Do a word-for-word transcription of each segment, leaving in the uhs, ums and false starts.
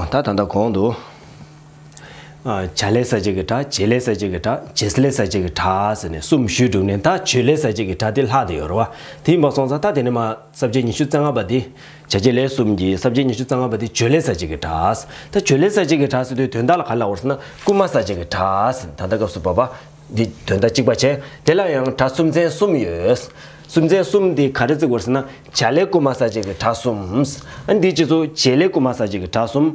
ད་ད་ལྟ་གོང་དུ། ཨ། བྱ་ལས་གསལ་བྱེད་ཀྱི་སྒྲ། བྱེད་ལས་གསལ་བྱེད་ཀྱི་སྒྲ། བྱེད་ལས་གསལ་བྱེད་ཀྱི་སྒྲ་ཟེར་ནས་གསུམ་ཞུས་གྲུབ་ནས། ད་བྱོས་ལས་གསལ་བྱེད་ཀྱི་སྒྲ་དེ་ལྷག་བསྡད་ཡོད་རེད་བ། དེ་ཡིན་པ་སོང་ཙང་ད་དེ་ནས་མར་ས་བཅད་ཉི་ཤུ་རྩ་ལྔ་པ་དེ། བྱ་བྱེད་ལས་གསུམ་གྱི་ས་བཅད་ཉི་ཤུ་རྩ་ལྔ་པ་དེ་བྱོས་ལས་གསལ་བྱེད་ཀྱི་སྒྲ། ད་བྱོས་ལས་གསལ་བྱེད་ཀྱི་སྒྲ་ཟེར་དུས་དོན་དག་ལ་ག་རེ་ལབ་དགོས་ཟེར་ན་བསྐུལ་མ་གསལ་བྱེད་ཀྱི་སྒྲ་ཟེར། ད་ལྟ་སྐབས་སུ་བབ་པ་འདི་དོན་དག་གཅིག་པ་བྱས། དེ་ལ་ཡང་སྒྲ་གསུམ་ཚན་གསུམ་ཡོད། གསུམ་ཚན་གསུམ་འདི་ག་རེ་བརྩི་དགོས་ཟེར་ན། བྱ་ལས་བསྐུལ་མ་གསལ་བྱེད་ཀྱི་སྒྲ་གསུམ། ཨ། འདིའི་རྗེས་སུ་བྱེད་ལས་བསྐུལ་མ་གསལ་བྱེད་ཀྱི་སྒྲ་གསུམ།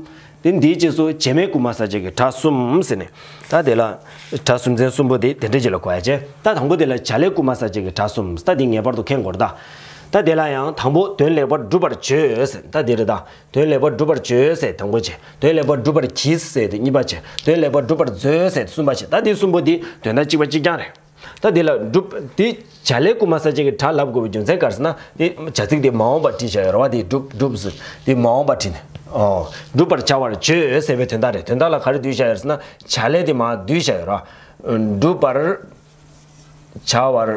དེ་འདིའི་རྗེས་སུ་བྱེད་མེད་བསྐུལ་མ་གསལ་བྱེད་ཀྱི་སྒྲ་གསུམ་ཟེར་ནས། ད་དེ་ལ་སྒྲ་གསུམ་ཚན་གསུམ་པོ་དེ་དེ་འདྲ་ཅིག་ལ་གོ་ཡ་བྱས། ད་དང་པོ་དེ་ལ་བྱ་ལས་བསྐུལ་མ་གསལ་བྱེད་ཀྱི་སྒྲ་གསུམ། ད་འདི་ངེས་པར་དུ་མཁྱེན་དགོས་རེད་ད། ད་དེ་ལ་ཡང་དང་པོ་དོན་ལེགས་པར་འགྲུབ་པར་བྱོས་ཟེར། ད་འདི་རེད་ད། དོན་ལེགས་པར་འགྲུབ་པར་བྱོས་ཟེར་དང་པོ་བྱས། དོན་ལེགས་པར་འགྲུབ་པར་གྱིས་ཟེར་དེ་གཉིས་པ་བྱས། དོན་ལེགས་པར་འགྲུབ་པར་མཛོད་ཟེར་དེ་གསུམ་པ་བྱས། ད་འདི་གསུམ་པོ་འདི་དོན་དག་གཅིག་པ་གཅིག་རྐྱང་རེད། ད་འདི་ལ་འགྲུབ་འདི་བྱ་ལས་བསྐུལ་མ་གསལ་བྱེད་ཀྱི་སྒྲ་ལབ་དགོས་པའི་རྒྱུ་མཚན་ག་རེ་ཟེར་ན། འདི་བྱ་ཚིག་འདི་མ་འོངས་པར་བྲིས་བཞག་ཡོད་རེད་བ། འདི་འགྲུབ་འགྲུབ་ཟེར་འདི་མ་འོངས་པར་བྲིས་ནས། ཨོ། འགྲུབ་པར་བྱ་བར་བྱོས་ཟེར་བའི་དོན་དག་རེད། དོན་དག་ལ་ག་རེ་བསྡུས་བཞག་ཡོད་རེད་ཟེར་ན། བྱ་ལས་འདི་མར་བསྡུས་བཞག་ཡོད་རེད་བ། འགྲུབ་པར་བྱ་བར་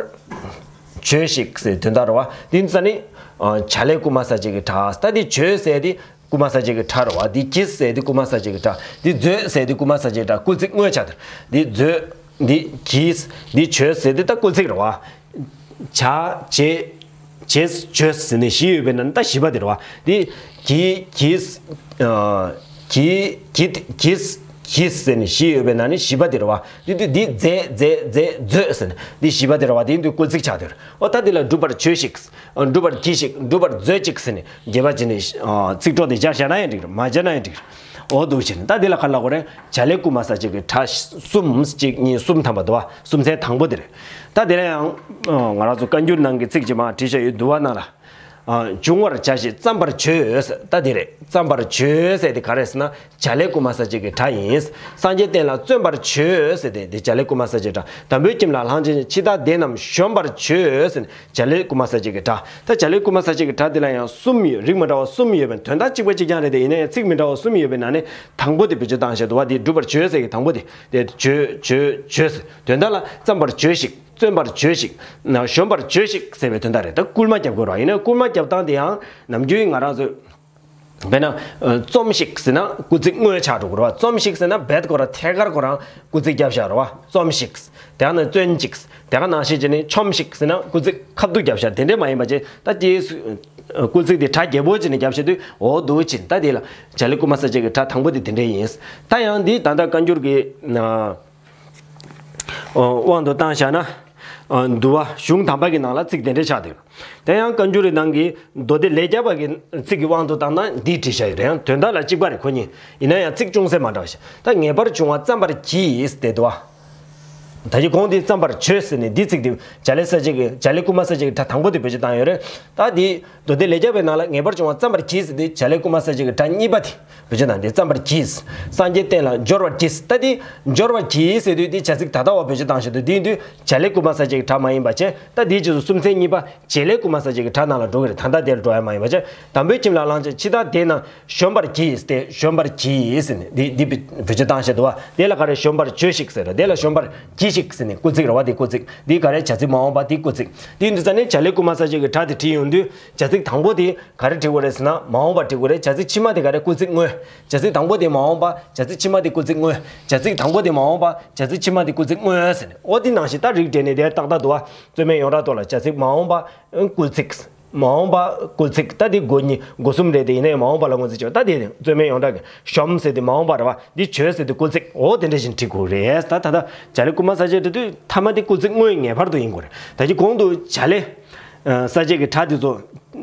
བྱོས་ཤིག་ཟེར་དོན་དག་རེད་བ། འདི་ཚོ་ནི། ཨ། བྱ་ལས་བསྐུལ་མ་གསལ་བྱེད་ཀྱི་སྒྲ། ད་འདི་བྱོས་ཟེར་དེ་བསྐུལ་མ་གསལ་བྱེད་ཀྱི་སྒྲ་རེད་བ། འདི་གྱིས་ཟེར་དེ་བསྐུལ་མ་གསལ་བྱེད་ཀྱི་སྒྲ། འདི་མཛོད་ཟེར་དེ་བསྐུལ་མ་གསལ་བྱེད་ཀྱི་སྒྲ། སྐུལ་ཚིག་དངོས་ཆགས་དེ། འདི་མཛོད། འདི་གྱིས། འདི་བྱོས་ཟེར་དེ་ད་སྐུལ་ཚིག་རེད་བ། བྱ། བྱེད། བྱེད། བྱོས་ཟེར་ནས་བཞི་ཡོད་པའི་ནང་ནས་ད་བཞི་པ་དེ་རེད་བ། འདི་གྱིས། གྱིས། ཨ། གྱིས། གྱིས། གྱིས། གྱིས་ཟེར་ནས་བཞི་ཡོད་པའི་ནང་ནས་བཞི་པ་དེ་རེད་བ། འདི་དུས་འདི་མཛད། མཛད། མཛད། མཛོད་ཟེར་ནས་འདི་བཞི་པ་དེ་རེད་བ། དེ་འདི་སྐུལ་ཚིག་ཆགས་དེ་རེད། ཨོ། ད་འདི་ལ་འགྲུབ་པར་བྱོས་ཤིག། ཨ། འགྲུབ་པར་གྱིས་ཤིག། འགྲུབ་པར་མཛོད་ཅིག་ཟེར་ནས་རྒྱས་པ་བྱས་ནས། ཨ། ཚིག་གྲོགས་དེ་སྦྱར་བཞག་ན་ཡང་འགྲིག་རེད། མ་སྦྱར་ན་ཡང་འགྲིག་རེད། འོ་འདུག་བྱས་ནས་ད་འདི་ལ་ག་རེ་ལབ་དགོས་རེད། བྱ་ལས་བསྐུལ་མ་གསལ་བྱེད་ཀྱི་སྒྲ་གསུམ། གཅིག་གཉིས་གསུམ་ཐམ་པ་འདུག་བ། གསུམ་ཚན་དང་པོ་དེ་རེད། ད་དེ་ལ་ཡང་། ཨ། ང་རང་ཚོ་བཀའ་འགྱུར་ནང་གི་ཚིག་ཅིག་མར་བྲིས་བཞག་ཡོད་འདུག་བ། ནང་ལ། ཨ། འབྱུང་བར་བྱ་ཞེས་བརྩམ་པར་བྱོས། ད་འདི་རེད། བརྩམ་པར་བྱོས་ཟེར་དེ་ག་རེ་ཟེར་ན། བྱ་ལས་བསྐུལ་མ་གསལ་བྱེད་ཀྱི་སྒྲ་ཡིན། སངས་རྒྱས་བསྟན་ལ་བརྩོན་པར་བྱོས་ཟེར་དེ་འདི་བྱ་ལས་བསྐུལ་མ་གསལ་བྱེད་ཀྱི་སྒྲ། དམ་པའི་ཁྱིམ་ལ་ལྷང་ཅིག་འཕྱི་བདག་སྡེ་རྣམས་གཞོམ་པར་བྱོས་ཟེར་ནས་བྱ་ལས་བསྐུལ་མ་གསལ་བྱེད་ཀྱི་སྒྲ། ད་བྱ་ལས་བསྐུལ་མ་གསལ་བྱེད་ཀྱི་སྒྲ་འདི་ལ་ཡང་གསུམ་ཡོད། རིགས་མི་འདྲ་བ་གསུམ་ཡོད་པའི་དོན་དག་གཅིག་པ་གཅིག་རྐྱང་རེད་དེ། ཡིན་ན་ཡང་ཚིག་མི་འདྲ་བ་གསུམ་ཡོད་པའི་ནང་ནས་དང་པོ་དེ་བེད་སྤྱོད་བཏང་བཞག་འདུག་བ། དེ་འགྲུབ་པར་བྱོས་ཟེར་གྱི་དང་པོ་དེ། དེ་བྱོས། བྱོས། བྱོས་ཟེར་དོན་དག་ལ་བརྩམ་པར་བྱོས་ཤིག། བརྩོན་པར་བྱོས་ཤིག། གཞོམ་པར་བྱོས་ཤིག་ཟེར་བའི་དོན་དག་རེད། ད་སྐུལ་མ་རྒྱབ་དགོས་རེད་བ། ཡིན་ན་སྐུལ་མ་རྒྱབ་སྟངས་དེ་ཡང་ནམ་རྒྱུན་ང་རང་ཚོས། དཔེར་ན། ཨ། རྩོམས་ཤིག་ཟེར་ན་སྐུལ་ཚིག་དངོས་ཆགས་འགྲོ་གི་རེད་བ། རྩོམས་ཤིག་ཟེར་ན་རྦད་ཁོ་རང་ཐད་ཀར་ཁོ་རང་སྐུལ་ཚིག་རྒྱབ་བཞག་རེད་བ། རྩོམས་ཤིག། དེ་ཡང་ན་བརྩོན་ཅིག། དེ་ག་ནང་བཞིན་བྱས་ནས་ཆོམས་ཤིག་ཟེར་ན་སྐུལ་ཚིག་ཁ་བསྡུ་རྒྱབ་བཞག་དེ་འདྲས་མ་ཡིན་པ་བྱས། ད་དེའི་སྐུལ་ཚིག་དེ་གྲ་རྒྱས་པོ་བྱས་ནས་རྒྱབ་བཞག་དུས། འོ་འདུག་བྱས། ད་དེ་ལ་བྱ་ལས་བསྐུལ་མ་གསལ་བྱེད་ཀྱི་སྒྲ་དང་པོ་དེ་དེ་འདྲས་ཡིན། ད་ཡང་འདི་ད་ལྟ་བཀའ་འགྱུར་གྱི། ཨ། དབང་དུ་བཏང་བཞག་ན། ཨ། འདུལ་བ་གཞུང་དམ་པ་གི་ནང་ལ་ཚིག་དེ་འདྲས་ཆགས་འདུག། དེ་ཡང་བཀའ་འགྱུར་རི་ནང་གི་མདོ་སྡེ་ལས་བརྒྱ་པ་གི་ཚིག་གི་དབང་དུ་བཏང་ན་འདི་བྲིས་བཞག་ཡོད་རེད། ཡང་དོན་དག་ལ་གཅིག་པ་རེད། ཁོ་གཉིས། ཡིན་ན་ཡང་ཚིག་ཅུང་ཟད་མ་འདྲ་བ་ཞིག། ད་ངེས་པར་འབྱུང་བ་བརྩམ་པར་གྱིས་ཟེར་དེ་འདུག་བ། ད་ཅི་གོང་དེ་བརྩམ་པར་བྱོས་ཟེར་ནས་འདི་ཚིག་དེ་བྱ་ལས་གསལ་བྱེད་ཀྱི། བྱ་ལས་བསྐུལ་མ་གསལ་བྱེད་ཀྱི་སྒྲ་དང་པོ་དེ་བེད་སྤྱོད་བཏང་ཡོད་རེད། ད་འདི་མདོ་སྡེ་ལས་བརྒྱ་པའི་ནང་ལ་ངེས་པར་འབྱུང་བ་བརྩམ་པར་གྱིས་ཟེར་དུས་བྱ་ལས་བསྐུལ་མ་གསལ་བྱེད་ཀྱི་སྒྲ་གཉིས་པ་དེ་བེད་སྤྱོད་བཏང་སྟེ། བརྩམ་པར་གྱིས། སངས་རྒྱས་བསྟན་ལ་སྦྱོར་བར་གྱིས། ད་དེ་སྦྱོར་བར་གྱིས་ཟེར་དུས་དེ་བྱ་ཚིག་ད་ལྟ་བ་བེད་སྤྱོད་བཏང་བཞག་འདུག། དེ་ཡིན་དུས་བྱ་ལས་བསྐུལ་མ་གསལ་བྱེད་ཀྱི་སྒྲ་མ་ཡིན་པ་བྱས། ད་དེའི་རྗེས་སུ་གསུམ་ཚན་གཉིས་པ་བྱེད་ལས་བསྐུལ་མ་གསལ་བྱེད་ཀྱི་སྒྲ་ནང་ལ་འགྲོ་གི་རེད། ད་ལྟ་དེར་འགྲོ་ཡ་མ་ཡིན་པ་བྱས། དམ་པའི་ཁྱིམ་ལ་ལྷང་ཅིག་འཕྱི་བདག་སྡེ་རྣམས་གཞོམ་པར་གྱིས་ཏེ། གཞོམ་པར་གྱིས་ཟེར་ནས་འདི་འདི་བེད་སྤྱོད་བཏང་བཞག་འདུག་བ། དེ་ལ་ག་རེ། གཞོམ་པར་བྱོས་ཤིག་ཟེར་རེད། དེ་ལ་གཞོམ་པར་གྱིས་ཤིག་ཟེར་ནས་སྐུལ་ཚིག་རེད་བ། དེ་སྐུལ་ཚིག། འདི་ག་རེ། བྱ་ཚིག་མ་འོངས་པ་དེ་སྐུལ་ཚིག། དེ་ཡིན་དུས་ཙ་ནས་བྱ་ལས་བསྐུལ་མ་གསལ་བྱེད་ཀྱི་སྒྲ་དེ་བྲིས་ཡོང་དུས་བྱ་ཚིག་དང་པོ་དེ་ག་རེ་བྲི་དགོས་རེད་ཟེར་ན་མ་འོངས་པ་བྲི་དགོས་རེད། བྱ་ཚིག་ཕྱི་མ་དེ་ག་རེ། སྐུལ་ཚིག་དངོས། བྱ་ཚིག་དང་པོ་དེ་མ་འོངས་པ། བྱ་ཚིག་ཕྱི་མ་དེ་སྐུལ་ཚིག་དངོས། བྱ་ཚིག་དང་པོ་དེ་མ་འོངས་པ། བྱ་ཚིག་ཕྱི་མ་དེ་སྐུལ་ཚིག་དངོས་ཟེར་ནས། འོ་དེ་ནང་བཞིན་ད་རིགས་འགྲེ་ནས་དེ་ཏག་ཏག་འདུག་བ། རྩོད་མེད་ཡོངས་གྲགས་ཐོག་ལ་བྱ་ཚིག་མ་འོངས་པ་སྐུལ་ཚིག། མ་འོངས་པ་སྐུལ་ཚིག། ད་དེ་སྒོ་གཉིས་སྒོ་གསུམ་རེད་དེ། ཡིན་ནའི་མ་འོངས་པ་ལ་ངོས་འཛིན་བྱེད་པ། ད་དེ་རྩོད་མེད་ཡོངས་གྲགས་ཀྱི་གཞོམ་ཟེར་དེ་མ་འོངས་པ་རེད་བ། འདི་བྱོས་ཟེར་དེ་སྐུལ་ཚིག། འོ་དེ་འདྲ་བཞིན་བྲིས་དགོས་རེད། ད་ད་ལྟ་བྱ་ལས་བསྐུལ་མ་གསལ་བྱེད་བྲིས་དུས་མཐའ་མ་དེ་སྐུལ་ཚིག་དངོས་ངེས་པར་དུ་ཡིན་དགོས་རེད། ད་ཅི་གོང་དུ་བྱ་ལས། ཨ། གསལ་བྱེད་ཀྱི་སྒྲ་དེ་ཚོ།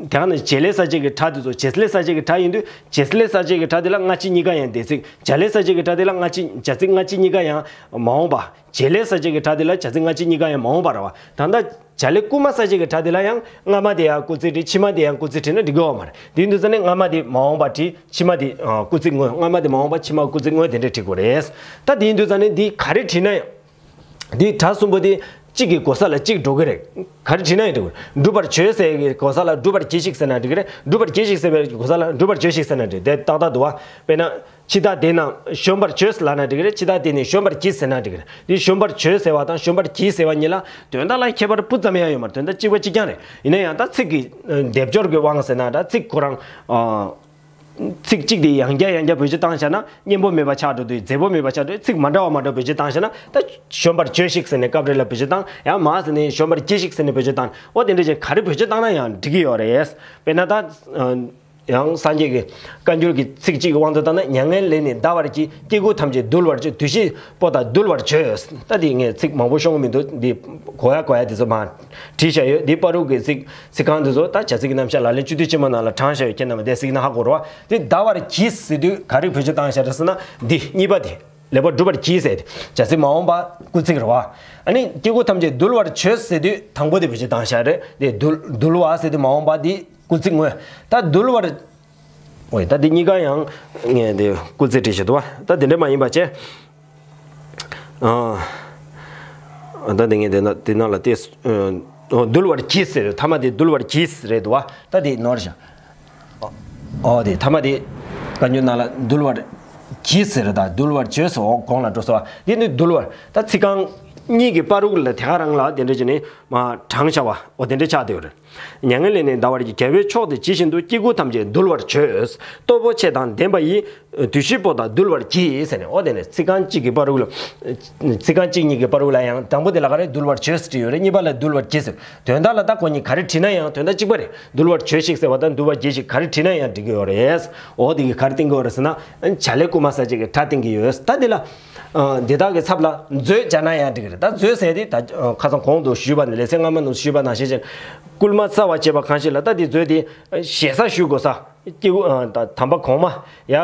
དེ་ག་ནས་བྱེད་ལས་གསལ་བྱེད་ཀྱི་སྒྲ་དེ་ཚོ། བྱེད་ལས་གསལ་བྱེད་ཀྱི་སྒྲ་ཡིན་དུས་བྱེད་ལས་གསལ་བྱེད་ཀྱི་སྒྲ་དེ་ལ་སྔ་ཕྱི་གཉིས་ཀ་ཡང་འདས་ཚིག། བྱ་ལས་གསལ་བྱེད་ཀྱི་སྒྲ་དེ་ལ་སྔ་ཕྱི། བྱ་ཚིག་སྔ་ཕྱི་གཉིས་ཀ་ཡང་མ་འོངས་པ། བྱེད་ལས་གསལ་བྱེད་ཀྱི་སྒྲ་དེ་ལ་བྱ་ཚིག་སྔ་ཕྱི་གཉིས་ཀ་ཡང་མ་འོངས་པ་རེད་བ། ད་ལྟ་བྱ་ལས་བསྐུལ་མ་གསལ་བྱེད་ཀྱི་སྒྲ་དེ་ལ་ཡང་སྔ་མ་དེ་ཡང་སྐུལ་ཚིག་བྲིས། ཕྱི་མ་དེ་ཡང་སྐུལ་ཚིག་བྲིས་ན་འགྲིག་གི་ཡོད་མ་རེད། དེ་ཡིན་དུས་ཙ་ནས་སྔ་མ་དེ་མ་འོངས་པ་བྲིས། ཕྱི་མ་དེ། ཨ། སྐུལ་ཚིག་དངོས། སྔ་མ་དེ་མ་འོངས་པ། ཕྱི་མ་སྐུལ་ཚིག་དངོས། དེ་འདྲས་བྲིས་དགོས་རེད། ད་དེ་ཡིན་དུས་ཙ་ནས་འདི་ག་རེ་བྲིས་ན་ཡང་། འདི་སྒྲ་གསུམ་པོ་དེ་གཅིག་གི་གོ་ས་ལ་གཅིག་འགྲོ་གི་རེད། ག་རེ་བྲིས་ན་ཡང་འགྲིག་གི་རེད། འགྲུབ་པར་བྱོས་ཟེར་གྱི་གོ་ས་ལ་འགྲུབ་པར་གྱིས་ཤིག་ཟེར་ན་འགྲིག་གི་རེད། འགྲུབ་པར་གྱིས་ཤིག་ཟེར་བའི་གོ་ས་ལ་འགྲུབ་པར་བྱོས་ཤིག་ཟེར་ན་འགྲིག། དེ་ཏག་ཏག་འདུག་བ། དཔེར་ན། འཕྱི་བདག་སྡེ་རྣམས་གཞོམ་པར་བྱོས་ལབ་ན་འགྲིག་གི་རེད། འཕྱི་བདག་སྡེ་ནི་གཞོམ་པར་གྱིས་ཟེར་ན་འགྲིག་གི་རེད། འདི་གཞོམ་པར་བྱོས་ཟེར་བ་དང་གཞོམ་པར་གྱིས་ཟེར་བ་གཉིས་ལ་དོན་དག་ལ་ཁྱད་པར་སྤུ་ཙམ་ཡང་ཡོད་མ་རེད། དོན་དག་གཅིག་པ་གཅིག་རྐྱང་རེད། ཡིན་ན་ཡང་ད་ཚིག་གི། ཨ། སྡེབ་སྦྱོར་གྱི་དབང་ཟེར་ན་ད་ཚིག་ཁོ་རང་། ཨ། ཚིག་གཅིག་དེ་ཡང་བསྐྱར་ཡང་བསྐྱར་བེད་སྤྱོད་བཏང་བཞག་ན་སྙན་པོ་མེད་པ་ཆགས་འགྲོ་དུས་མཛེས་པོ་མེད་པ་ཆགས་འགྲོ། ཚིག་མ་འདྲ་བ་མ་འདྲ་བ་བེད་སྤྱོད་བཏང་བཞག་ན་ད་གཞོན་པར་བྱོས་ཤིག་ཟེར་ནས་སྐབས་རེ་ལ་བེད་སྤྱོད་བཏང་། ཡང་མ་ཟེར་ནས་གཞོན་པར་གྱིས་ཤིག་ཟེར་ནས་བེད་སྤྱོད་བཏང་། འོ་དེ་འདྲ་བྱས་ག་རེ་བེད་སྤྱོད་བཏང་ན་ཡང་འགྲིག་གི་ཡོད་རེད། དཔེར་ན་ད། ཡང་སངས་རྒྱས་ཀྱི་བཀའ་འགྱུར་གྱི་ཚིག་གཅིག་གི་དབང་དུ་བཏང་ན། མྱ་ངན་ལས་ནི་འདའ་བར་གྱིས། སྐྱེ་དགུ་ཐམས་ཅད་འདུལ་བར་བྱོས། འདུ་ཤེས་པོ་དག་འདུལ་བར་བྱོས། ད་འདི་ངས་ཚིག་མང་པོ་ཤོང་གི་མི་འདུག་འདི་གོ་ཡ་གོ་ཡ་དེ་ཚོ་མར་བྲིས་བཞག་ཡོད། འདི་བར་དུ་གི་ཚིག་ཚིག་རྐང་དེ་ཚོ་ད་བྱ་ཚིག་གི་རྣམ་གཞག་ལག་ལེན་བཅུད་བསྡུས་ཆེན་མོ་ནང་ལ་དྲངས་བཞག་ཡོད། ཁྱེད་རྣམས་བལྟས་གཟིགས་ན་ཧ་གོ་རེད་བ། དེ་འདའ་བར་གྱིས་ཟེར་དུས་ག་རེ་བེད་སྤྱོད་བཏང་བཞག་རེད་ཟེར་ན། འདི་གཉིས་པ་དེ། ལེགས་པར་སྒྲུབ་པར་གྱིས་ཟེར་ཏེ་བྱ་ཚིག་མ་འོངས་པ་སྐུལ་ཚིག་རེད་བ། ཨ་ནི་སྐྱེ་དགུ་ཐམས་ཅད་འདུལ་བར་བྱོས་ཟེར་དུས་དང་པོ་དེ་བེད་སྤྱོད་བཏང་བཞག་རེད། དེ་འདུལ་འདུལ་བ་ཟེར་དུས་མ་འོངས་པ་དེ་སྐུལ་ཚིག་དངོས། ད་འདུལ་བར། འོ་ད་དེ་གཉིས་ཀ་ཡང་ངས་དེ་སྐུལ་ཚིག་བྲིས་བཞག་འདུག་བ། ད་དེ་འདྲ་མ་ཡིན་པ་བྱས། ཨ། ད་དེ་ངས་དེ་ན་དེ་ནང་ལ་དེ། འོ་འདུལ་བར་གྱིས་ཟེར། ཐ་མ་དེ་འདུལ་བར་གྱིས་རེད་འདུག་བ། ད་དེ་ནོར་བཞག་འོ་དེ་ཐ་མ་དེ་བཀའ་འགྱུར་ནང་ལ་འདུལ་བར་གྱིས་ཟེར་ད། འདུལ་བར་བྱོས་སོ་གོང་ལ་འགྲོ་སོ། དེ་ནི་འདུལ་བར། ད་ཚིག་རྐང་གཉིས་ཀྱི་བར་དུ་ལ་དེ་ག་རང་ལ་དེ་འདྲ་བྱས་ནས་མར་དྲངས་བཞག་པ། འོ་དེ་འདྲ་ཆགས་བསྡད་ཡོད་རེད། མྱ་ངན་ལས་ནི་འདའ་བར་གྱིས། རྒྱལ་བའི་མཆོག་དེ་ཇི་བཞིན་དུ། སྐྱེ་དགུ་ཐམས་ཅད་འདུལ་བར་བྱོས། སྟོབས་པོ་ཆེ་དང་ལྡན་པ་ཡིས། འདུ་ཤེས་པོ་དག་འདུལ་བར་གྱིས་ཟེར་ནས། འོ་དེ་ནས་ཚིག་རྐང་གཅིག་གི་བར་དུ་ལ། ཚིག་རྐང་གཅིག་གཉིས་ཀྱི་བར་དུ་ལ་ཡང་དང་པོ་དེ་ལ་ག་རེ། འདུལ་བར་བྱོས་ཟེར་བྲིས་ཡོད་རེད། གཉིས་པ་ལ་འདུལ་བར་གྱིས་ཟེར། དོན་དག་ལ་ད་ཁོ་གཉིས་ག་རེ་བྲིས་ན་ཡང་དོན་དག་གཅིག་པ་རེད། འདུལ་བར་བྱོས་ཤིག་ཟེར་བ་དང་འདུལ་བར་གྱིས་ཤིག་ག་རེ་བྲིས་ན་ཡང་འགྲིག་གི་ཡོད་རེད། འོ་དེ་གིས་ག་རེ་བསྟན་གྱི་ཡོད་རེད་ཟེར་ན། བྱ་ལས་སྐུལ་མ་གསལ་བྱེད་ཀྱི་སྒྲ་བསྟན་གྱི་ཡོད། ད་འདི་ལ། འདི་དག་གི་ཚབ་ལ་མཛོད་སྦྱར་ན་ཡང་འགྲིག་གི་རེད། ད་མཛོད་ཟེར་དེ་ད་ཁ་སང་གོང་དུ་ཞུས་པ་ནས་ལེ་ཚན་སྔ་མ་ནང་ཞུས་པ་ནང་བཞིན་བྱས། སྐུལ་མ་གསལ་བར་བྱེད་པ་གང་ཞིག་ལ། ད་འདི་མཛོད་དེ་ཞེ་ས་ཞུ་དགོས་ས། སྐྱེ་བོ་ད་དམ་པ་གོང་མ་ཡ།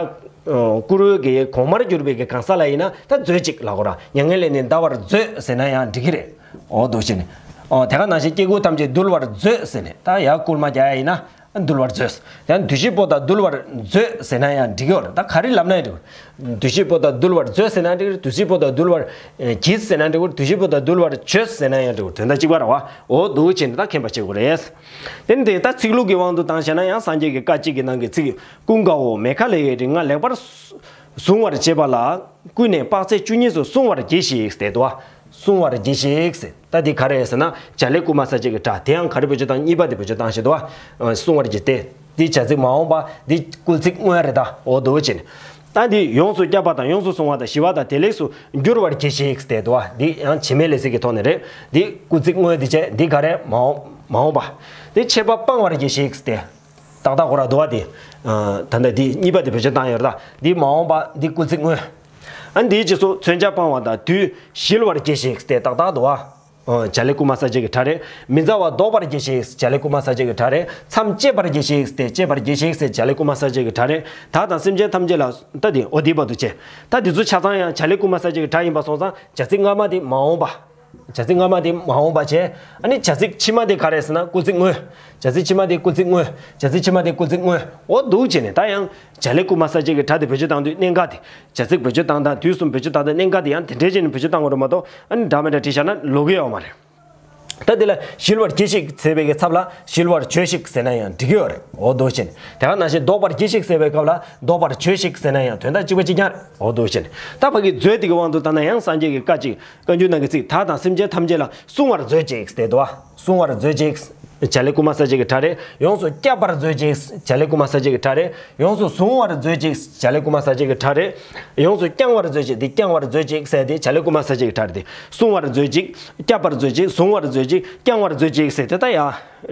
བཀུར་འོས་ཀྱི་གོང་མར་གྱུར་པའི་གི་གང་ཟག་ལ་ཡིན་ན་ད་མཛོད་ཅིག་ལབ་དགོས་ར། མྱ་ངན་ལས་ནི་འདའ་བར་མཛོད་ཟེར་ན་ཡང་འགྲིག་གི་རེད། འོ་འདུག་བྱས་ནས། འོ་དེ་ག་ནང་བཞིན་སྐྱེ་དགུ་ཐམས་ཅད་འདུལ་བར་མཛོད་ཟེར་ནས་ད་ཡ་སྐུལ་མ་རྒྱག་ཡ་ཡིན་ན། འདུལ་བར་མཛོད། ཡང་འདུ་ཤེས་པོ་དག་འདུལ་བར་མཛོད་ཟེར་ན་ཡང་འགྲིག་གི་ཡོད་རེད། ད་ག་རེ་ལབ་ན་ཡང་འགྲིག་གི་རེད། འདུ་ཤེས་པོ་དག་འདུལ་བར་མཛོད་ཟེར་ན་འགྲིག་གི་རེད། འདུ་ཤེས་པོ་དག་འདུལ་བར་གྱིས་ཟེར་ན་འགྲིག་གི་རེད། འདུ་ཤེས་པོ་དག་འདུལ་བར་བྱོས་ཟེར་ན་ཡང་འགྲིག་གི་རེད། དོན་དག་གཅིག་པ་རེད་བ། འོ་འདུག་བྱས་ནས་ད་མཁྱེན་པ་བྱེད་དགོས་རེད། དེ་ནི་དེ་ད་ཚིག་ལྷུག་གི་དབང་དུ་བཏང་བྱས་ན་ཡང་སངས་རྒྱས་ཀྱི་བཀའ་གཅིག་གི་ནང་གི་ཚིག་ཀུན་དགའ་བོ། མེ་ཁ་ལ་ཡའི་རིགས་ལྔ་ལེགས་པར་གཟུང་བར་བྱེད་པ་ལ་ཀུན་ནས་དཔག་ཚད་བཅུ་གཉིས་སུ་བསྲུང་བར་གྱིས་ཤིག་ཟེར་འདུག་བ། བསྲུང་བར་གྱིས་ཤིག་ཟེར། ད་འདི་ག་རེ་ཟེར་ན་བྱ་ལས་སྐུལ་མ་གསལ་བྱེད་ཀྱི་སྒྲ། དེ་ཡང་ག་རེ་བེད་སྤྱོད་བཏང་། གཉིས་པ་དེ་བེད་སྤྱོད་བཏང་བཞག་འདུག་བ། བསྲུང་བར་གྱིས་ཏེ། འདི་བྱ་ཚིག་མ་འོངས་པ་འདི་སྐུལ་ཚིག་དངོས་རེད་ད། འོ་འདུག་བྱས་ནས། ད་འདི་ཡོངས་སུ་བསྐྱབ་པ་དང་ཡོངས་སུ་བསྲུང་བ་དང་ཞི་བ་དང་བདེ་ལེགས་སུ་འགྱུར་བར་གྱིས་ཤིག་ཟེར་འདུག་བ། འདི་ཡང་བྱེད་མེད་ལས་ཚིག་གི་ཐོག་ནས་རེད། འདི་སྐུལ་ཚིག་དངོས་འདི་བྱས། འདི་ག་རེ་མ་འོངས་མ་འོངས་པ། འདི་ཆད་པ་སྤང་བར་གྱིས་ཤིག་ཟེར་ཏེ། ཏག་ཏག་ཁོ་ར་འདུག་བ་དེ། ད་ལྟ་འདི་གཉིས་པ་དེ་བེད་སྤྱོད་བཏང་ཡོད་རེད་ད། འདི་མ་འོངས་པ་འདི་སྐུལ་ཚིག་དངོས། ཨ་འདིའི་རྗེས་སུ་མཚོན་ཆ་སྤང་བ་དང་དུས་ཞིལ་བར་གྱིས་ཤིག་ཟེར་ཏེ་ཏག་ཏག་འདུག་བ། བྱ་ལས་སྐུལ་མ་གསལ་བྱེད་ཀྱི་སྒྲ་རེད། མི་མཛའ་བ་བཟློག་པར་གྱིས་ཤིག་བྱ་ལས་སྐུལ་མ་གསལ་བྱེད་ཀྱི་སྒྲ་རེད། མཚམས་བཅད་པར་གྱིས་ཤིག་ཟེར་བཅད་པར་གྱིས་ཤིག་ཟེར་བྱ་ལས་སྐུལ་མ་གསལ་བྱེད་ཀྱི་སྒྲ་རེད། བདག་དང་སེམས་ཅན་ཐམས་ཅད་ལ་ད་དེ་འོ་དེ་བར་དུ་བྱས། ད་དེ་ཚོ་ཆ་ཚང་ཡང་བྱ་ལས་སྐུལ་མ་གསལ་བྱེད་ཀྱི་སྒྲ་ཡིན་པ་སོང་ཙང་བྱ་ཚིག་སྔ་མ་དེ་མ་འོངས་པ། བྱ་ཚིག་སྔ་མ་དེ་མ་འོངས་པ་བྱས། ཨ་ནི་བྱ་ཚིག་ཕྱི་མ་དེ་ག་རེ་ཟེར་ན་སྐུལ་ཚིག་དངོས། བྱ་ཚིག་ཕྱི་མ་དེ་སྐུལ་ཚིག་དངོས། བྱ་ཚིག་ཕྱི་མ་དེ་སྐུལ་ཚིག་དངོས། འོ་འདུག་བྱས་ནས་ད་ཡང་བྱ་ལས་སྐུལ་མ་གསལ་བྱེད་ཀྱི་སྒྲ་དེ་བེད་སྤྱོད་བཏང་དུས་གནད་འགག་དེ། བྱ་ཚིག་བེད་སྤྱོད་བཏང་སྟངས་དུས་གསུམ་བེད་སྤྱོད་བཏང་སྟངས་གནད་འགག་དེ་ཡང་དེ་འདྲའི་བྱས་ནས་བེད་སྤྱོད་བཏང་དགོས་རེད་མ་གཏོགས། ཨ་ནི་འདྲ་མི་འདྲ་བྲིས་བཞག་ན་ལོག་གི་ཡོད་མ་རེད། ད་དེ་ལ་ཞིལ་བར་གྱིས་ཤིག་ཟེར་བའི་གི་ཚབ་ལ་ཞིལ་བར་བྱོས་ཤིག་ཟེར་ན་ཡང་འགྲིག་གི་ཡོད་རེད། འོ་འདུག་བྱས་ནས་དེ་ག་ནང་བཞིན་བཟློག་པར་གྱིས་ཤིག་ཟེར་བའི་སྐབས་ལ་བཟློག་པར་བྱོས་ཤིག་ཟེར་ན་ཡང་དོན་དག་གཅིག་པ་གཅིག་རྐྱང་རེད། འོ་འདུག་བྱས་ནས་ད་ཕ་གི་མཛོད་དེ་གི་དབང་དུ་བཏང་ན་ཡང་སངས་རྒྱས་ཀྱི་བཀའ་གཅིག་བཀའ་འགྱུར་ནང་གི་ཚིག་བདག་དང་སེམས་ཅན་ཐམས་ཅད་ལ་བསྲུང་བར་མཛོད་ཅིག་ཟེར་འདུག་བ། བསྲུང་བར་མཛོད་ཅིག་བྱ་ལས་སྐུལ་མ་གསལ་བྱེད་ཀྱི་སྒྲ་རེད། ཡོངས་སུ་བསྐྱབ་པར་མཛོད་ཅིག་བྱ་ལས་སྐུལ་མ་གསལ་བྱེད་ཀྱི་སྒྲ་རེད། ཡོངས་སུ་བཟུང་བར་མཛོད་ཅིག་བྱ་ལས་སྐུལ་མ་གསལ་བྱེད་ཀྱི་སྒྲ་རེད། ཡོངས་སུ་བསྐྱང་བར་མཛོད་ཅིག་འདི་བསྐྱང་བར་མཛོད་ཅིག་ཟེར་དེ་བྱ་ལས་སྐུལ་མ་གསལ་བྱེད་ཀྱི་སྒྲ་རེད་དེ། བསྲུང་བར་མཛོད་ཅིག་བསྐྱབ་པར་མཛོད་ཅིག་བཟུང་བར་མཛོད་ཅིག་བསྐྱང་བར་མཛོད་ཅིག་ཟེར་དེ་ད་ཡ།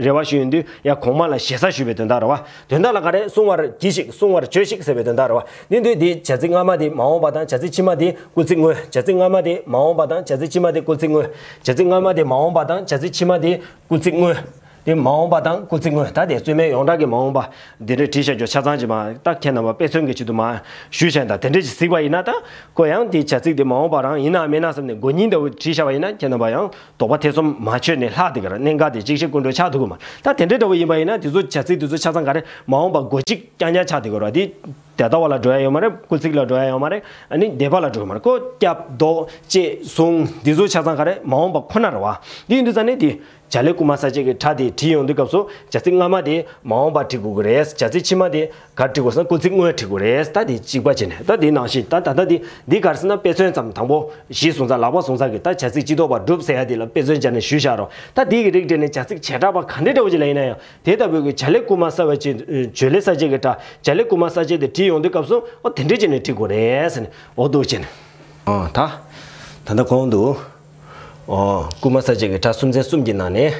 རེ་བ་ཞུ་ཡོང་དུས་ཡ་གོང་མ་ལ་ཞེ་ས་ཞུས་པའི་དོན་དག་རེད་བ། དོན་དག་ལ་ག་རེ། བསྲུང་བར་གྱིས་ཤིག་བསྲུང་བར་བྱོས་ཤིག་ཟེར་བའི་དོན་དག་རེད་བ། ནི་འདོད་དེ་བྱ་ཚིག་སྔ་མ་དེ་མ་འོངས་པ་དང་བྱ་ཚིག་ཕྱི་མ་དེ་སྐུལ་ཚིག་དངོས། བྱ་ཚིག་སྔ་མ་དེ་མ་འོངས་པ་དང་བྱ་ཚིག་ཕྱི་མ་དེ་སྐུལ་ཚིག་དངོས། བྱ་ཚིག་སྔ་མ་དེ་མ་འོངས་པ་དང་བྱ་ཚིག་ཕྱི་མ་དེ་སྐུལ་ཚིག་དངོས། དེ་མ་འོངས་པ་དང་སྐུལ་ཚིག་དངོས། ད་དེ་རྩོད་མེད་ཡོངས་གྲགས་ཀྱི་མ་འོངས་པ་འདི་འདྲ་བྲིས་བཞག་རྒྱུ་ཆ་ཚང་ཅིག་མ་ད་ཁྱེད་རྣམ་པ་དཔེ་མཚོན་གྱི་ཆེད་དུ་མ་ཞུས་བཞག་ད་དེ་འདྲ་ཅིག་གཟིགས་པ་ཡིན་ན་ད་ཁོ་ཡང་དེ་བྱ་ཚིག་དེ་མ་འོངས་པ་རང་ཡིན་ན་མིན་ན་བསམ་ནས་མགོ་རྙིང་འདྲ་བོ་བྲིས་བཞག་པ་ཡིན་ན་ཁྱེད་རྣམ་པ་ཡང་དོགས་པ་ཐེ་ཚོམ་མ་ཆོད་ནས་ལྷག་དེ་གར་གནད་འགག་དེ་གཅིག་ཤེས་ཀུན་གྲོལ་ཆགས་ཐུབ་ཀྱི་མ་ད་དེ་འདྲ་འདྲ་བོ་ཡིན་པ་ཡིན་ན་དེ་ཚོ་བྱ་ཚིག་དེ་ཚོ་ཆ་ཚང་ག་རེ་མ་འོངས་པ་མགོ་གཅིག་རྐྱང་རྐྱང་ཆགས་དེ་གར་བ་དེ། དེ་ལྟ་བ་ལ་འགྲོ་ཡ་ཡོད་མ་རེད། སྐུལ་ཚིག་ལ་འགྲོ་ཡ་ཡོད་མ་རེད། ཨ་ནི་འདས་པ་ལ་འགྲོ་གི་མ་རེད། ཁོ་བསྐྱབ་བཟློག་བཅད་བཟུང་འདི་ཚོ་ཆ་ཚང་ག་རེ་མ་འོངས་པ་ཁོ་ན་རེད་བ། འདི་ཡིན་དུས་ཙང་ནས་དེ་ བྱ་ལས་སྐུལ་མ་གསལ་བྱེད་ཀྱི་སྒྲ་དེ་བྲིས་ཡོང་དུས་སྐབས་སུ་བྱ་ཚིག་སྔ་མ་དེ་མ་འོངས་པ་བྲིས་དགོས་ཀྱི་རེད། བྱ་ཚིག་ཕྱི་མ་དེ་ག་རེ་བྲིས་དགོས་ཟེར་ན་སྐུལ་ཚིག་དངོས་བྲིས་དགོས་རེད། ད་དེ་གཅིག་པ་བྱས་ནས་ད་དེ་ནང་བཞིན་ད་ད་ལྟ་དེ་འདི་ག་རེ་ཟེར་ན་དཔེ་མཚོན་ཙམ། དང་པོ་གཞི་བཟུང་ས་ལག་པ་བཟུང་ས་གི་ད་བྱ་ཚིག་སྤྱི་ལྡོག་པ་སྒྲུབ་ཟེར་ཡ་དེ་ལ་དཔེ་མཚོན་སྦྱར་ནས་ཞུས་བཞག་རོགས། ད་དེ་གི་རིགས་འགྲེ་ནས་བྱ་ཚིག་བྱེ་བྲག་པ་ག་འདྲ་འདྲ་བོ་ཅིག་ལ་ཡིན་ན་ཡང་དེ་ལྟ་བུའི་གི་བྱ་ལས་སྐུལ་མ་གསལ་བྱེད་བྱེད་ལས་གསལ་བྱེད་ཀྱི་སྒྲ་བྱ་ལས་སྐུལ་མ་གསལ་བྱེད་དེ་བྲིས་ཡོང་དུས་སྐབས་སུ་ཨོ་དེ་འདྲ་བྱས་ནས་བྲིས་དགོས་རེད་ཟེར་ནས་ཨོ་འདུག་བྱས་ནས་ཨོ་ད་ད་ལྟ་གོང་དུ། ཨོ། སྐུལ་མ་གསལ་བྱེད་ཀྱི་སྒྲ་སུམ་ཚན་གསུམ་གྱི་ནང་ནས།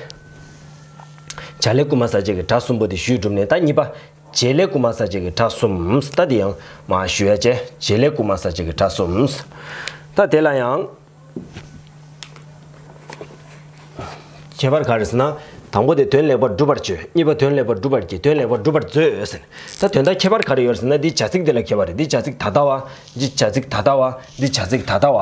བྱ་ལས་སྐུལ་མ་གསལ་བྱེད་ཀྱི་སྒྲ་གསུམ་པོ་དེ་ཞུས་གྲུབ་ནས་ད་གཉིས་པ། བྱེད་ལས་སྐུལ་མ་གསལ་བྱེད་ཀྱི་སྒྲ་གསུམ། ད་དེ་ཡང་མར་ཞུ་ཡ་བྱས། བྱེད་ལས་སྐུལ་མ་གསལ་བྱེད་ཀྱི་སྒྲ་གསུམ། ད་དེ་ལ་ཡང་། ཁྱད་པར་ག་རེ་ཟེར་ན། དང་པོ་དེ་དོན་ལེགས་པར་སྒྲུབ་པར་བྱོས། གཉིས་པ་དོན་ལེགས་པར་སྒྲུབ་པར་བགྱི། དོན་ལེགས་པར་སྒྲུབ་པར་མཛོད་ཟེར། ད་དོན་དག་ཁྱད་པར་ག་རེ་ཡོད་ཟེར་ན་འདི་བྱ་ཚིག་དེ་ལ་ཁྱད་པར་རེད། འདི་བྱ་ཚིག་ད་ལྟ་བ། འདི་བྱ་ཚིག་ད་ལྟ་བ། འདི་བྱ་ཚིག་ད་ལྟ་བ།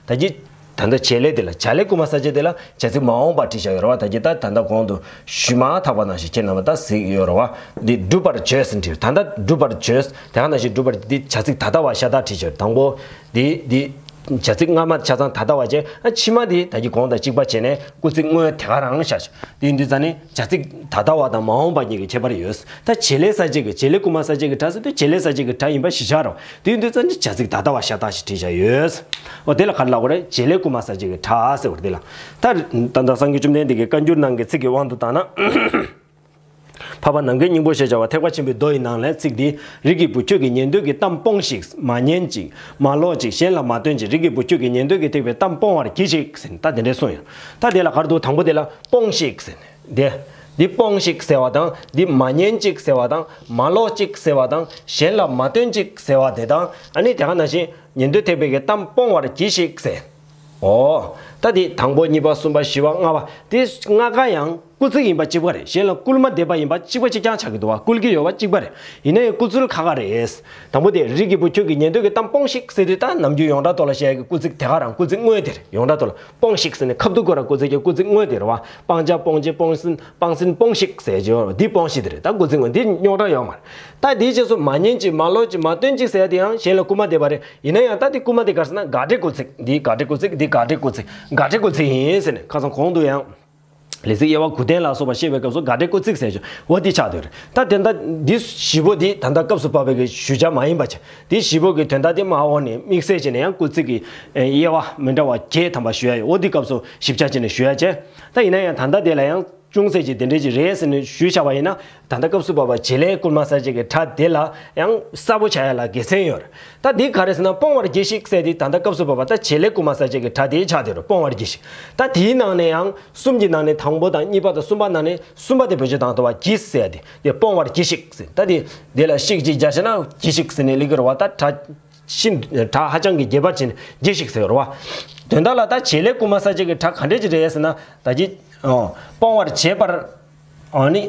ད་ཅི། ད་ལྟ་བྱེད་ལས་དེ་ལ་བྱ་ལས་སྐུལ་མ་གསལ་བྱེད་དེ་ལ་བྱ་ཚིག་མ་འོངས་པ་བྲིས་བཞག་ཡོད་རེད་བ། ད་ཅི་ད་ད་ལྟ་གོང་དུ་ཞུས་མ་ཐག་པ་ནང་བཞིན་ཁྱེད་རྣམ་པ་ད་གཟིགས་ཡོད་རེད་བ། འདི་སྒྲུབ་པར་བྱོས་ཟེར་བྲིས། ད་ལྟ་སྒྲུབ་པར་བྱོས། དེ་ག་ནང་བཞིན་སྒྲུབ་པར་འདི་བྱ་ཚིག་ད་ལྟ་བ་ཤ་སྟག་བྲིས་བྱ་དང་པོ། འདི་འདི་བྱ་ཚིག་སྔ་མ་ཆ་ཚང་ད་ལྟ་བ་བྱས། ཨ་ཕྱི་མ་འདི་ད་ཅི་གོང་དང་གཅིག་པ་བྱས་ནས་སྐུལ་ཚིག་དངོས་དེ་ག་རང་བཞག་བྱ། དེ་ཡིན་དུས་ཙང་ནི་བྱ་ཚིག་ད་ལྟ་བ་དང་མ་འོངས་པ་གཉིས་ཀྱི་ཁྱད་པར་ཡོད། ད་བྱེད་ལས་གསལ་བྱེད་ཀྱི་བྱེད་ལས་སྐུལ་མ་གསལ་བྱེད་ཀྱི་སྒྲ་ཟེར་དུས་བྱེད་ལས་གསལ་བྱེད་ཀྱི་སྒྲ་ཡིན་པ་གཞི་བཞག་རོགས། དེ་ཡིན་དུས་ཙང་ནི་བྱ་ཚིག་ད་ལྟ་བ་ཤ་སྟག་ཞིག་བྲིས་བཞག་ཡོད། འོ་དེ་ལ་ག་རེ་ལབ་དགོས་རེད། བྱེད་ལས་སྐུལ་མ་གསལ་བྱེད་ཀྱི་སྒྲ་ཟེར་བ་རེད། དེ་ལ་ད་ད་ལྟ་སངས་རྒྱས་བཅོམ་ལྡན་འདས་ཀྱི་བཀའ་འགྱུར་ནང་གི་ཚིག་གི་དབང་དུ་བཏང་ན། འཕགས་པ་ནམ་མཁའི་སྙིང་པོ་ཞེས་བྱ་བ་ཐེག་པ་ཆེན་པོའི་མདོ་ཡི་ནང་ལས་ཚིག་འདི། རིགས་ཀྱི་བུ་ཁྱོད་ཀྱིས་ཉན་ཐོས་ཀྱི་གཏམ་སྤོངས་ཤིག། མ་ཉན་ཅིག། མ་ཀློག་ཅིག། གཞན་ལ་མ་སྟོན་ཅིག། རིགས་ཀྱི་བུ་ཁྱོད་ཀྱིས་ཉན་ཐོས་ཀྱི་ཐེག་པའི་གཏམ་སྤོང་བར་གྱིས་ཤིག་ཟེར་ནས་ད་དེ་འདྲས་གསུངས་ཡོད། ད་དེ་ལ་ག་རེ་འདུག། དང་པོ་དེ་ལ་སྤོངས་ཤིག་ཟེར་ནས་དེ། འདི་སྤོངས་ཤིག་ཟེར་བ་དང་འདི་མ་ཉན་ཅིག་ཟེར་བ་དང་མ་ཀློག་ཅིག་ཟེར་བ་དང་གཞན་ལ་མ་སྟོན་ཅིག་ཟེར་བ་དེ་དང་ཨ་ནི་དེ་ག་ནང་བཞིན་ཉན་ཐོས་ཐེག་པའི་གི་གཏམ་སྤོང་བར་གྱིས་ཤིག་ཟེར། ཨོ། ད་དེ་དང་པོ་གཉིས་པ་གསུམ་པ་བཞི་པ་ལྔ་པ་དེ་ལྔ་ཀ་ཡང་སྐུལ་ཚིག་ཡིན་པ་གཅིག་པ་རེད། གཞན་ལ་སྐུལ་མ་འདེབས་པ་ཡིན་པ་གཅིག་པ་གཅིག་རྐྱང་ཆགས་ཀྱི་འདུག་བ། སྐུལ་གྱི་ཡོད་པ་གཅིག་པ་རེད། ཡིན་ན་ཡང་སྐུལ་ཚུལ་ཁག་ཁག་རེད། དང་པོ་དེ་རིགས་ཀྱི་བུ་ཁྱོད་ཀྱིས་ཉན་ཐོས་ཀྱི་གཏམ་སྤོངས་ཤིག་ཟེར་དུས་ད་ནམ་རྒྱུན་ཡོངས་གྲགས་ཐོག་ལ་བཤད་ཀྱི་སྐུལ་ཚིག་དེ་ག་རང་སྐུལ་ཚིག་དངོས་དེ་རེད། ཡོངས་གྲགས་ཐོག་ལ་སྤོངས་ཤིག་ཟེར་ནས་ཁ་ཐུག་ཁོ་རང་སྐུལ་ཚིག་གི་སྐུལ་ཚིག་དངོས་དེ་རེད་བ། སྤང་བྱ་སྤོང་བྱེད་སྤོང་སྲིད། སྤངས་ཟིན་སྤོངས་ཤིག་ཟེར་གྱི་ཡོད་རེད་བ། འདི་སྤོངས་ཤིག་དེ་རེད། ད་སྐུལ་ཚིག་དངོས་འདི་རྙོག་དྲ་ཡོད་མ་རེད། ད་དེའི་རྗེས་སུ་མ་ཉན་ཅིག། མ་ཀློག་ཅིག། མ་སྟོན་ཅིག་ཟེར་ཡ་དེ་ཡང་གཞན་ལ་སྐུལ་མ་འདེབས་པ་རེད། ཡིན་ན་ཡང་ད་དེ་སྐུལ་མ་དེ་ག་རེ་ཟེར་ན་དགག་སྒྲའི་སྐུལ་ཚིག། འདི་དགག་སྒྲའི་སྐུལ་ཚིག། འདི་དགག་སྒྲའི་སྐུལ་ཚིག། དགག་སྒྲའི་སྐུལ་ཚིག་ཡིན་ཟེར་ནས་ཁ་སང་གོང་དུ་ཡང་ལས་ཚིག་དབྱེ་བ་དགུ་ལྡན་ལ་སོགས་པ་བཤད་པའི་སྐབས་སུ་དགག་སྒྲའི་སྐུལ་ཚིག་ཟེར་ཞིང་འོ་འདི་ཆགས་སྡོད་རེད། ད་དེ་ད་འདི་བཞི་པོ་འདི་ད་ལྟ་སྐབས་སུ་བབས་པའི་གི་ཞུ་བྱ་མ་ཡིན་པ་བྱས། འདི་བཞི་པོ་གི་དོན་དག་འདི་མ་འོག་ནས་དམིགས་བསལ་བྱས་ནས་ཡང་སྐུལ་ཚིག་གི་དབྱེ་བ་མི་འདྲ་བ་བརྒྱད་ཐམ་པ་ཞུ་ཡ་ཡོད། འོ་འདི་སྐབས་སུ་ཞིབ་ཆ་བྱས་ནས་ཞུ་ཡ་བྱས། ད་ཡིན་ན་ཡང་ད་ལྟ་དེ་ལ་ཡང་ཅུང་ཟད་ཅིག་དེ་འདྲས་ཅིག་རེད་ཟེར་ནས་ཞུས་བཞག་པ་ཡིན་ན། ད་ལྟ་སྐབས་སུ་བབས་པ་བྱེད་ལས་སྐུལ་མ་གསལ་བྱེད་ཀྱི་སྒྲ་དེ་ལ་ཡང་གསལ་པོ་ཆགས་ཡ་ལ་དགེ་མཚན་ཡོད་རེད། ད་འདི་ག་རེ་ཟེར་ན་སྤོང་བར་གྱིས་ཤིག་ཟེར་དེ་ད་ལྟ་སྐབས་སུ་བབས་པ་ད་བྱེད་ལས་སྐུལ་མ་གསལ་བྱེད་ཀྱི་སྒྲ་དེ་ཆགས་བསྡད་རེད། སྤོང་བར་གྱིས་ཤིག། ད་དེའི་ནང་ནས་ཡང་གསུམ་གྱི་ནང་ནས་དང་པོ་དང་གཉིས་པ་དང་གསུམ་པ་ནང་ནས་གསུམ་པ་དེ་བེད་སྤྱོད་བཏང་ཐུབ་པ་གྱིས་ཟེར་དེ་དེ་སྤོང་བར་གྱིས་ཤིག་ཟེར། ད་དེ་དེ་ལ་ཤིག་ཅིག་སྦྱར་བྱས་ན་གྱིས་ཤིག་ཟེར་ནས་ལེགས་ཀྱི་རེད་བ། ད་སྒྲ་ཤིན་ཏུ་སྒྲ་ཧ་ཅང་གི་རྒྱས་པར་ཕྱིན་ནས་གྱིས་ཤིག་ཟེར་བ་རེད་བ། དོན་དག་ལ་ད་བྱེད་ལས་སྐུལ་མ་གསལ་བྱེད་ཀྱི་སྒྲ་ག་འདྲས་ཅིག་རེད་ཟེར་ན་ད་ཅི། ཨོ། སྤོང་བར་བྱེད་པར། ཨ་ནི།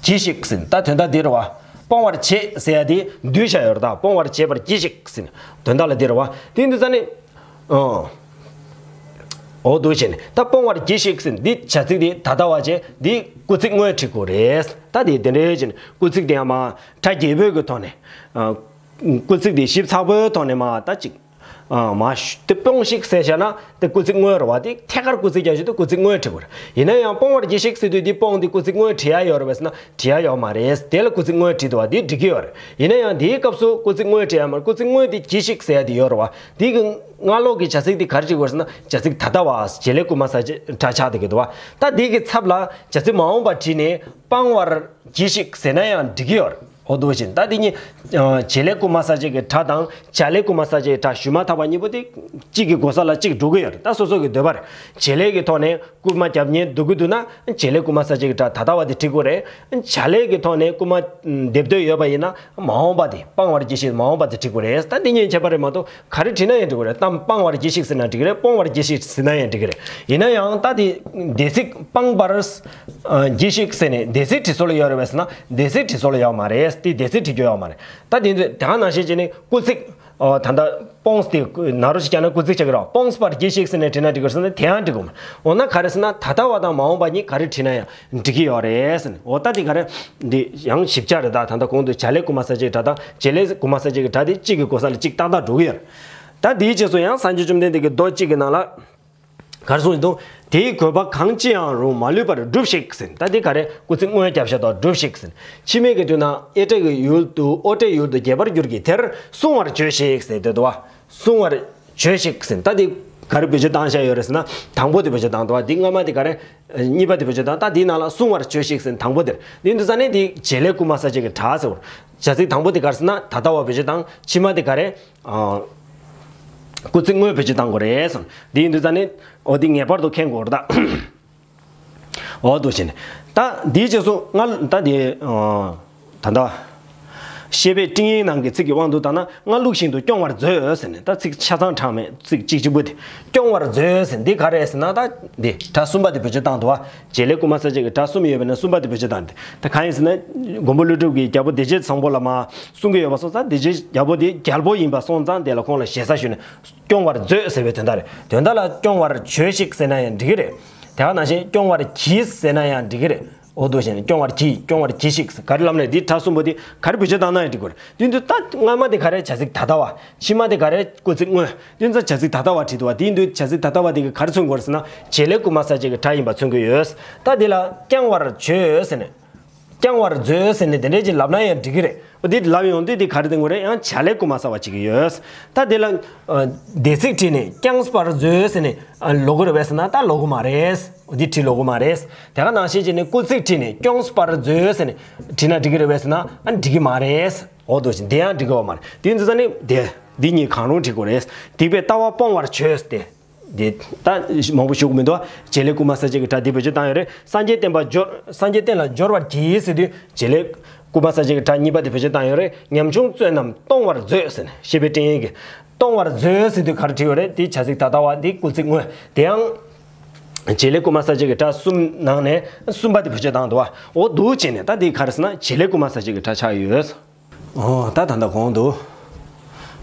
གྱིས་ཤིག་ཟེར། ད་དོན་དག་འདི་རེད་བ། སྤོང་བར་བྱེད་ཟེར་ཡ་དེ་བསྡུས་བཞག་ཡོད་རེད། ད་སྤོང་བར་བྱེད་པར་གྱིས་ཤིག་ཟེར། དོན་དག་ལ་འདི་རེད་བ། དེ་འདི་ཙ་ནི། ཨོ། འོ་འདུག་བྱས་ནས་ད་སྤོང་བར་གྱིས་ཤིག་ཟེར། འདི་བྱ་ཚིག་འདི་ད་ལྟ་བ་བྱས་འདི་སྐུལ་ཚིག་དངོས་བྲིས་དགོས་རེད། ད་དེ་དེ་འདྲས་བྱས་ནས་སྐུལ་ཚིག་དེ་ཡང་མ་གྲ་རྒྱས་པོའི་གི་ཐོག་ནས། ཨ། སྐུལ་ཚིག་དེ་ཞིབ་ཚགས་པོའི་ཐོག་ནས་མ་ད་ཅིག་ཨ། མ་ཞུ་དེ་སྤོངས་ཤིག་ཟེར་བྱས་ན་དེ་སྐུལ་ཚིག་དངོས་རེད་བ། དེ་ཐད་ཀར་སྐུལ་ཚིག་རྒྱག་ཞུ་དེ་སྐུལ་ཚིག་དངོས་བྲིས་དགོས་རེད། ཡིན་ན་ཡང་སྤོང་བར་གྱིས་ཤིག་ཟེར་དུས་དེ་སྤོང་དེ་སྐུལ་ཚིག་དངོས་བྲིས་ཡ་ཡོད་རེད་བས་ཟེར་ན་བྲིས་ཡ་ཡོད་མ་རེད། དེ་ལ་སྐུལ་ཚིག་དངོས་བྲིས་འདུག་བ། དེ་འགྲིག་གི་ཡོད་རེད། ཡིན་ན་ཡང་དེའི་སྐབས་སུ་སྐུལ་ཚིག་དངོས་བྲིས་ཡ་མ་རེད། སྐུལ་ཚིག་དངོས་དེ་གྱིས་ཤིག་ཟེར་ཡ་དེ་ཡོད་རེད་བ། དེ་གི་སྔ་ལོགས་ཀྱི་བྱ་ཚིག་དེ་ག་རེ་བྲིས་དགོས་རེད་ཟེར་ན་བྱ་ཚིག་ད་ལྟ་བ་བྱེད་ལས་སྐུལ་མ་གསལ་བྱེད་སྒྲ་ཆགས་བསྡད་ཀྱི་འདུག་བ། ད་དེ་གི་ཚབ་ལ་བྱ་ཚིག་མ་འོངས་པ་བྲིས་ནས་སྤང་བར་གྱིས་ཤིག་ཟེར་ན་ཡང་འགྲིག་གི་ཡོད་རེད། འོ་འདུག་བྱས་ད་འདི་གཉིས། ཨ། བྱེད་ལས་སྐུལ་མ་གསལ་བྱེད་ཀྱི་སྒྲ་དང་བྱ་ལས་སྐུལ་མ་གསལ་བྱེད་ཀྱི་སྒྲ་ཞུས་མ་ཐག་པ་གཉིས་པོ་དེ་གཅིག་གི་གོ་ས་ལ་གཅིག་འགྲོ་གི་ཡོད་རེད། ད་སོ་སོ་གི་འདོད་པ་རེད། བྱེད་ལས་ཀྱི་ཐོག་ནས་སྐུལ་མ་རྒྱབ་ཉན་འདུག་གི་འདུག་ན་བྱེད་ལས་སྐུལ་མ་གསལ་བྱེད་ཀྱི་སྒྲ་ད་ལྟ་བ་དེ་བྲིས་དགོས་རེད། བྱ་ལས་ཀྱི་ཐོག་ནས་སྐུལ་མ་འདེབས་འདོད་ཡོད་པ་ཡིན་ན་མ་འོངས་པ་དེ་སྤང་བར་གྱིས་ཤིག་མ་འོངས་པ་དེ་བྲིས་དགོས་རེད། ད་འདི་གཉིས་ཁྱད་པར་རེད་མ་གཏོགས་ག་རེ་བྲིས་ན་ཡང་འགྲིག་གི་རེད། གཏམ་སྤང་བར་གྱིས་ཤིག་ཟེར་ན་འགྲིག་གི་རེད། སྤོང་བར་གྱིས་ཤིག་ཟེར་ན་ཡང་འགྲིག་གི་རེད། ཡིན་ན་ཡང་ད་དེ་འདས་ཚིག་སྤང་བར། ཨ། གྱིས་ཤིག་ཟེར་ནས་འདས་ཚིག་བྲིས་སྲོལ་ཡོད་རེད་བས་ཟེར་ན་འདས་ཚིག་བྲིས་སྲོལ་ཡོད་མ་རེད། དེ་འདས་ཚིག་བྲིས་རྒྱུ་ཡོད་མ་རེད། ད་དེ་ཚོས་དེ་ག་ནང་བཞིན་བྱས་ནས་སྐུལ་ཚིག་ཨོ། ད་ལྟ་སྤོངས་དེ་ནཱ་རོ་ཞིག་བྱས་ན་སྐུལ་ཚིག་ཆགས་ཀྱི་རེད། སྤོངས་པར་གྱིས་ཤིག་ཟེར་ནས་བྲིས་ན་འགྲིག་གི་རེད་ཟེར་ན་དེ་ཡང་འགྲིག་གི་མ་རེད། འོ་ན་ག་རེ་ཟེར་ན་ད་ལྟ་བ་དང་མ་འོངས་པ་གཉིས་ག་རེ་བྲིས་ན་ཡང་འགྲིག་གི་ཡོད་རེད་ཟེར་ནས། འོ་ད་དེ་ག་རེ་འདི་ཡང་ཞིབ་ཆ་རེད། ད་ད་ལྟ་གོང་དུ་བྱ་ལས་སྐུལ་མ་གསལ་བྱེད་ཀྱི་སྒྲ་དང་བྱེད་ལས་སྐུལ་མ་གསལ་བྱེད་ཀྱི་སྒྲ་དེ་གཅིག་གི་གོ་ས་ལ་གཅིག་ཏག་ཏག་འགྲོ་གི་ཡོད་རེད། ད་དེའི་རྗེས་སུ་ཡང་སངས་རྒྱས་བཅོམ་ལྡན་འདས་ཀྱི་མདོ་གཅིག་གི་ནང་ལ། ག་རེ་གསུངས་འདུག་དེའི་དགོས་པ་གང་ཅི་ཡང་རུང་མ་ལུས་པར་སྒྲུབས་ཤིག་ཟེར། ད་འདི་ག་རེ། སྐུལ་ཚིག་དངོས་རྒྱབ་ཤ་དང་སྒྲུབས་ཤིག་ཟེར། ཕྱི་མའི་གི་དུས་ན་ཨེ་ཏྲ་གི་ཡུལ་དུ་ཨོ་ཏྲའི་ཡུལ་དུ་རྒྱས་པར་འགྱུར་གྱི་དེར་གསུང་བར་བྱོས་ཤིག་ཟེར་འདུག་བ། གསུང་བར་བྱོས་ཤིག་ཟེར། ད་འདི་ག་རེ་བེད་སྤྱོད་བཏང་བཞག་ཡོད་རེད་ཟེར་ན། དང་པོ་དེ་བེད་སྤྱོད་བཏང་འདུག་བ། འདི་སྔ་མ་དེ་ག་རེ། གཉིས་པ་དེ་བེད་སྤྱོད་བཏང་། ད་འདིའི་ནང་ལ་གསུང་བར་བྱོས་ཤིག་ཟེར་དང་པོ་དེར། འདི་འདུག་ས་ནས་འདི་བྱེད་ལས་སྐུལ་མ་གསལ་བྱེད་ཀྱི་སྒྲ་ཟེར་བ། བྱ་ཚིག་དང་པོ་དེ་ག་རེ་ཟེར་ན་ད་ལྟ་བ་བེད་སྤྱོད་བཏང་། ཕྱི་མ་དེ་ག་རེ། ཨ། སྐུལ་ཚིག་དངོས་བེད་སྤྱོད་བཏང་དགོས་རེད་གསུངས། འདི་ཡིན་དུས་ཙང་ནི། འོ་འདི་ངེས་པར་དུ་མཁྱེན་དགོས་རེད་ད། འོ་འདུག་བྱས་ནས། ད་འདིའི་རྗེས་སུ་ང་ད་འདི། ད་ལྟ། བཤེས་པའི་སྤྲིང་ཡིག་ནང་གི་ཚིག་གི་དབང་དུ་བཏང་ན་སྔར་ལུགས་བཞིན་དུ་སྐྱོང་བར་མཛོད་ཟེར་ནས། ད་ཚིག་ཆ་ཚང་དྲངས་མེད། ཚིག་གཅིག་གཅིག་པུ་དེ། སྐྱོང་བར་མཛོད་ཟེར་འདི་ག་རེ་ཟེར་ན། ད་འདི་སྒྲ་གསུམ་པ་དེ་བེད་སྤྱོད་བཏང་འདུག་བ། བྱེད་ལས་སྐུལ་མ་གསལ་བྱེད་ཀྱི་སྒྲ་གསུམ་ཡོད་པས་ན་གསུམ་པ་དེ་བེད་སྤྱོད་བཏང་སྟེ། ད་གང་ཡིན་ཟེར་ན། མགོན་པོ་ཀླུ་སྒྲུབ་ཀྱིས་རྒྱལ་པོ་བདེ་བྱེད་བཟང་པོ་ལ་མར་གསུང་གི་ཡོད་པ་སོང་ཙང་། བདེ་བྱེད་རྒྱལ་པོ་དེ་རྒྱལ་པོ་ཡིན་པ་སོང་ཙང་དེ་ལ་ཁོང་ལ་ཞེ་ས་ཞུས་ནས་སྐྱོང་བར་མཛོད་ཟེར་བའི་དོན་དག་རེད། དོན་དག་ལ་སྐྱོང་བར་བྱོས་ཤིག་ཟེར་ན་ཡང་འགྲིག་གི་རེད། དེ་ག་ནང་བཞིན་སྐྱོང་བར་གྱིས་ཟེར་ན་ཡང་འགྲིག་གི་རེད། འོ་འདུག་བྱས་ནས་སྐྱོང་བར་གྱིས། སྐྱོང་བར་གྱིས་ཤིག་ག་རེ་ལབ་ནས་འདི་སྒྲ་གསུམ་པོ་འདི་ག་རེ་བེད་སྤྱོད་བཏང་ན་ཡང་འགྲིག་གི་རེད། དེ་དུས་ད་སྔ་མ་དེ་ག་རེ། བྱ་ཚིག་ད་ལྟ་བ། ཕྱི་མ་དེ་ག་རེ། སྐུལ་ཚིག་དངོས། དེ་ཚོ་བྱ་ཚིག་ད་ལྟ་བ་བྲིས་འདུག་བ། དེ་ཡིན་དུས་བྱ་ཚིག་ད་ལྟ་བ་དེ་གིས་ག་རེ་མཚོན་དགོས་རེད་ཟེར་ན། བྱེད་ལས་སྐུལ་མ་གསལ་བྱེད་ཀྱི་སྒྲ་ཡིན་པ་མཚོན་གྱི་ཡོད། ད་དེ་ལ་སྐྱོང་བར་བྱོས་ཟེར་ནས། སྐྱོང་བར་མཛོད་ཟེར་ནས་དེ་འདྲས་ཅིག་ལབ་ན་ཡང་འགྲིག་གི་རེད། འོ་འདི་ལབ་ཡོང་དུས་འདི་ག་རེ་བསྟན་དགོས་རེད། ཡང་བྱ་ལས་སྐུལ་མ་གསལ་བ་བྱེད་ཀྱི་ཡོད། ད་དེ་ལ་འདས་ཚིག་བྲིས་ནས་སྐྱོང་བར་མཛོད་ཟེར་ནས་ལོག་གི་རེད་པས་ཟེར་ན། ད་ལོག་གི་མ་རེད། འོ་འདི་བྲིས་ལོག་གི་མ་རེད། དེ་ག་ནང་བཞིན་བྱས་ནས་སྐུལ་ཚིག་བྲིས་ནས་སྐྱོང་བར་མཛོད་ཟེར་ནས་བྲིས་ན་འགྲིག་གི་རེད་པས་ཟེར་ན། ཨ་འགྲིག་གི་མ་རེད། འོ་འདུག་བྱས་འདི་ཡང་འགྲིག་གི་ཡོད་མ་རེད། དེ་ཡིན་དུས་ཙང་ནི་དེ་འདི་གཉིས་གང་རུང་འགྲིག་གི་རེད། སྡིག་པའི་ལྟ་བ་སྤོང་བར་བྱོས་ཏེ། འདི་ད་མང་པོ་ཞུ་གི་མི་འདུག་བྱེད་ལས་སྐུལ་མ་གསལ་བྱེད་ཀྱི་སྒྲ་འདི་བེད་སྤྱོད་བཏང་ཡོད་རེད། སངས་རྒྱས་བསྟན་པ་སྦྱོར། སངས་རྒྱས་བསྟན་ལ་སྦྱོར་བར་གྱིས་ཟེར་དུས་བྱེད་ལས་སྐུལ་མ་གསལ་བྱེད་ཀྱི་སྒྲ་གཉིས་པ་དེ་བེད་སྤྱོད་བཏང་ཡོད་རེད། ཉམ་ཆུང་བཙོན་རྣམས་གཏོང་བར་མཛོད་ཟེར་ནས། བཤེས་པའི་སྤྲིང་ཡིག་གིས་གཏོང་བར་མཛོད་ཟེར་དུས་ག་རེ་བྲིས་ཡོད་རེད། འདི་བྱ་ཚིག་ད་ལྟ་བ། འདི་སྐུལ་ཚིག་དངོས། དེ་ཡང་བྱེད་ལས་སྐུལ་མ་གསལ་བྱེད་ཀྱི་སྒྲ་གསུམ་ནང་ནས་གསུམ་པ་དེ་བེད་སྤྱོད་བཏང་འདུག་བ། འོ་འདུག་བྱས་ནས་ད་འདི་ག་རེ་ཟེར་ན། བྱེད་ལས་སྐུལ་མ་གསལ་བྱེད་ཀྱི་སྒྲ་ཆགས་ཡོད། ཨོ། ད་ད་ལྟ་གོང་དུ།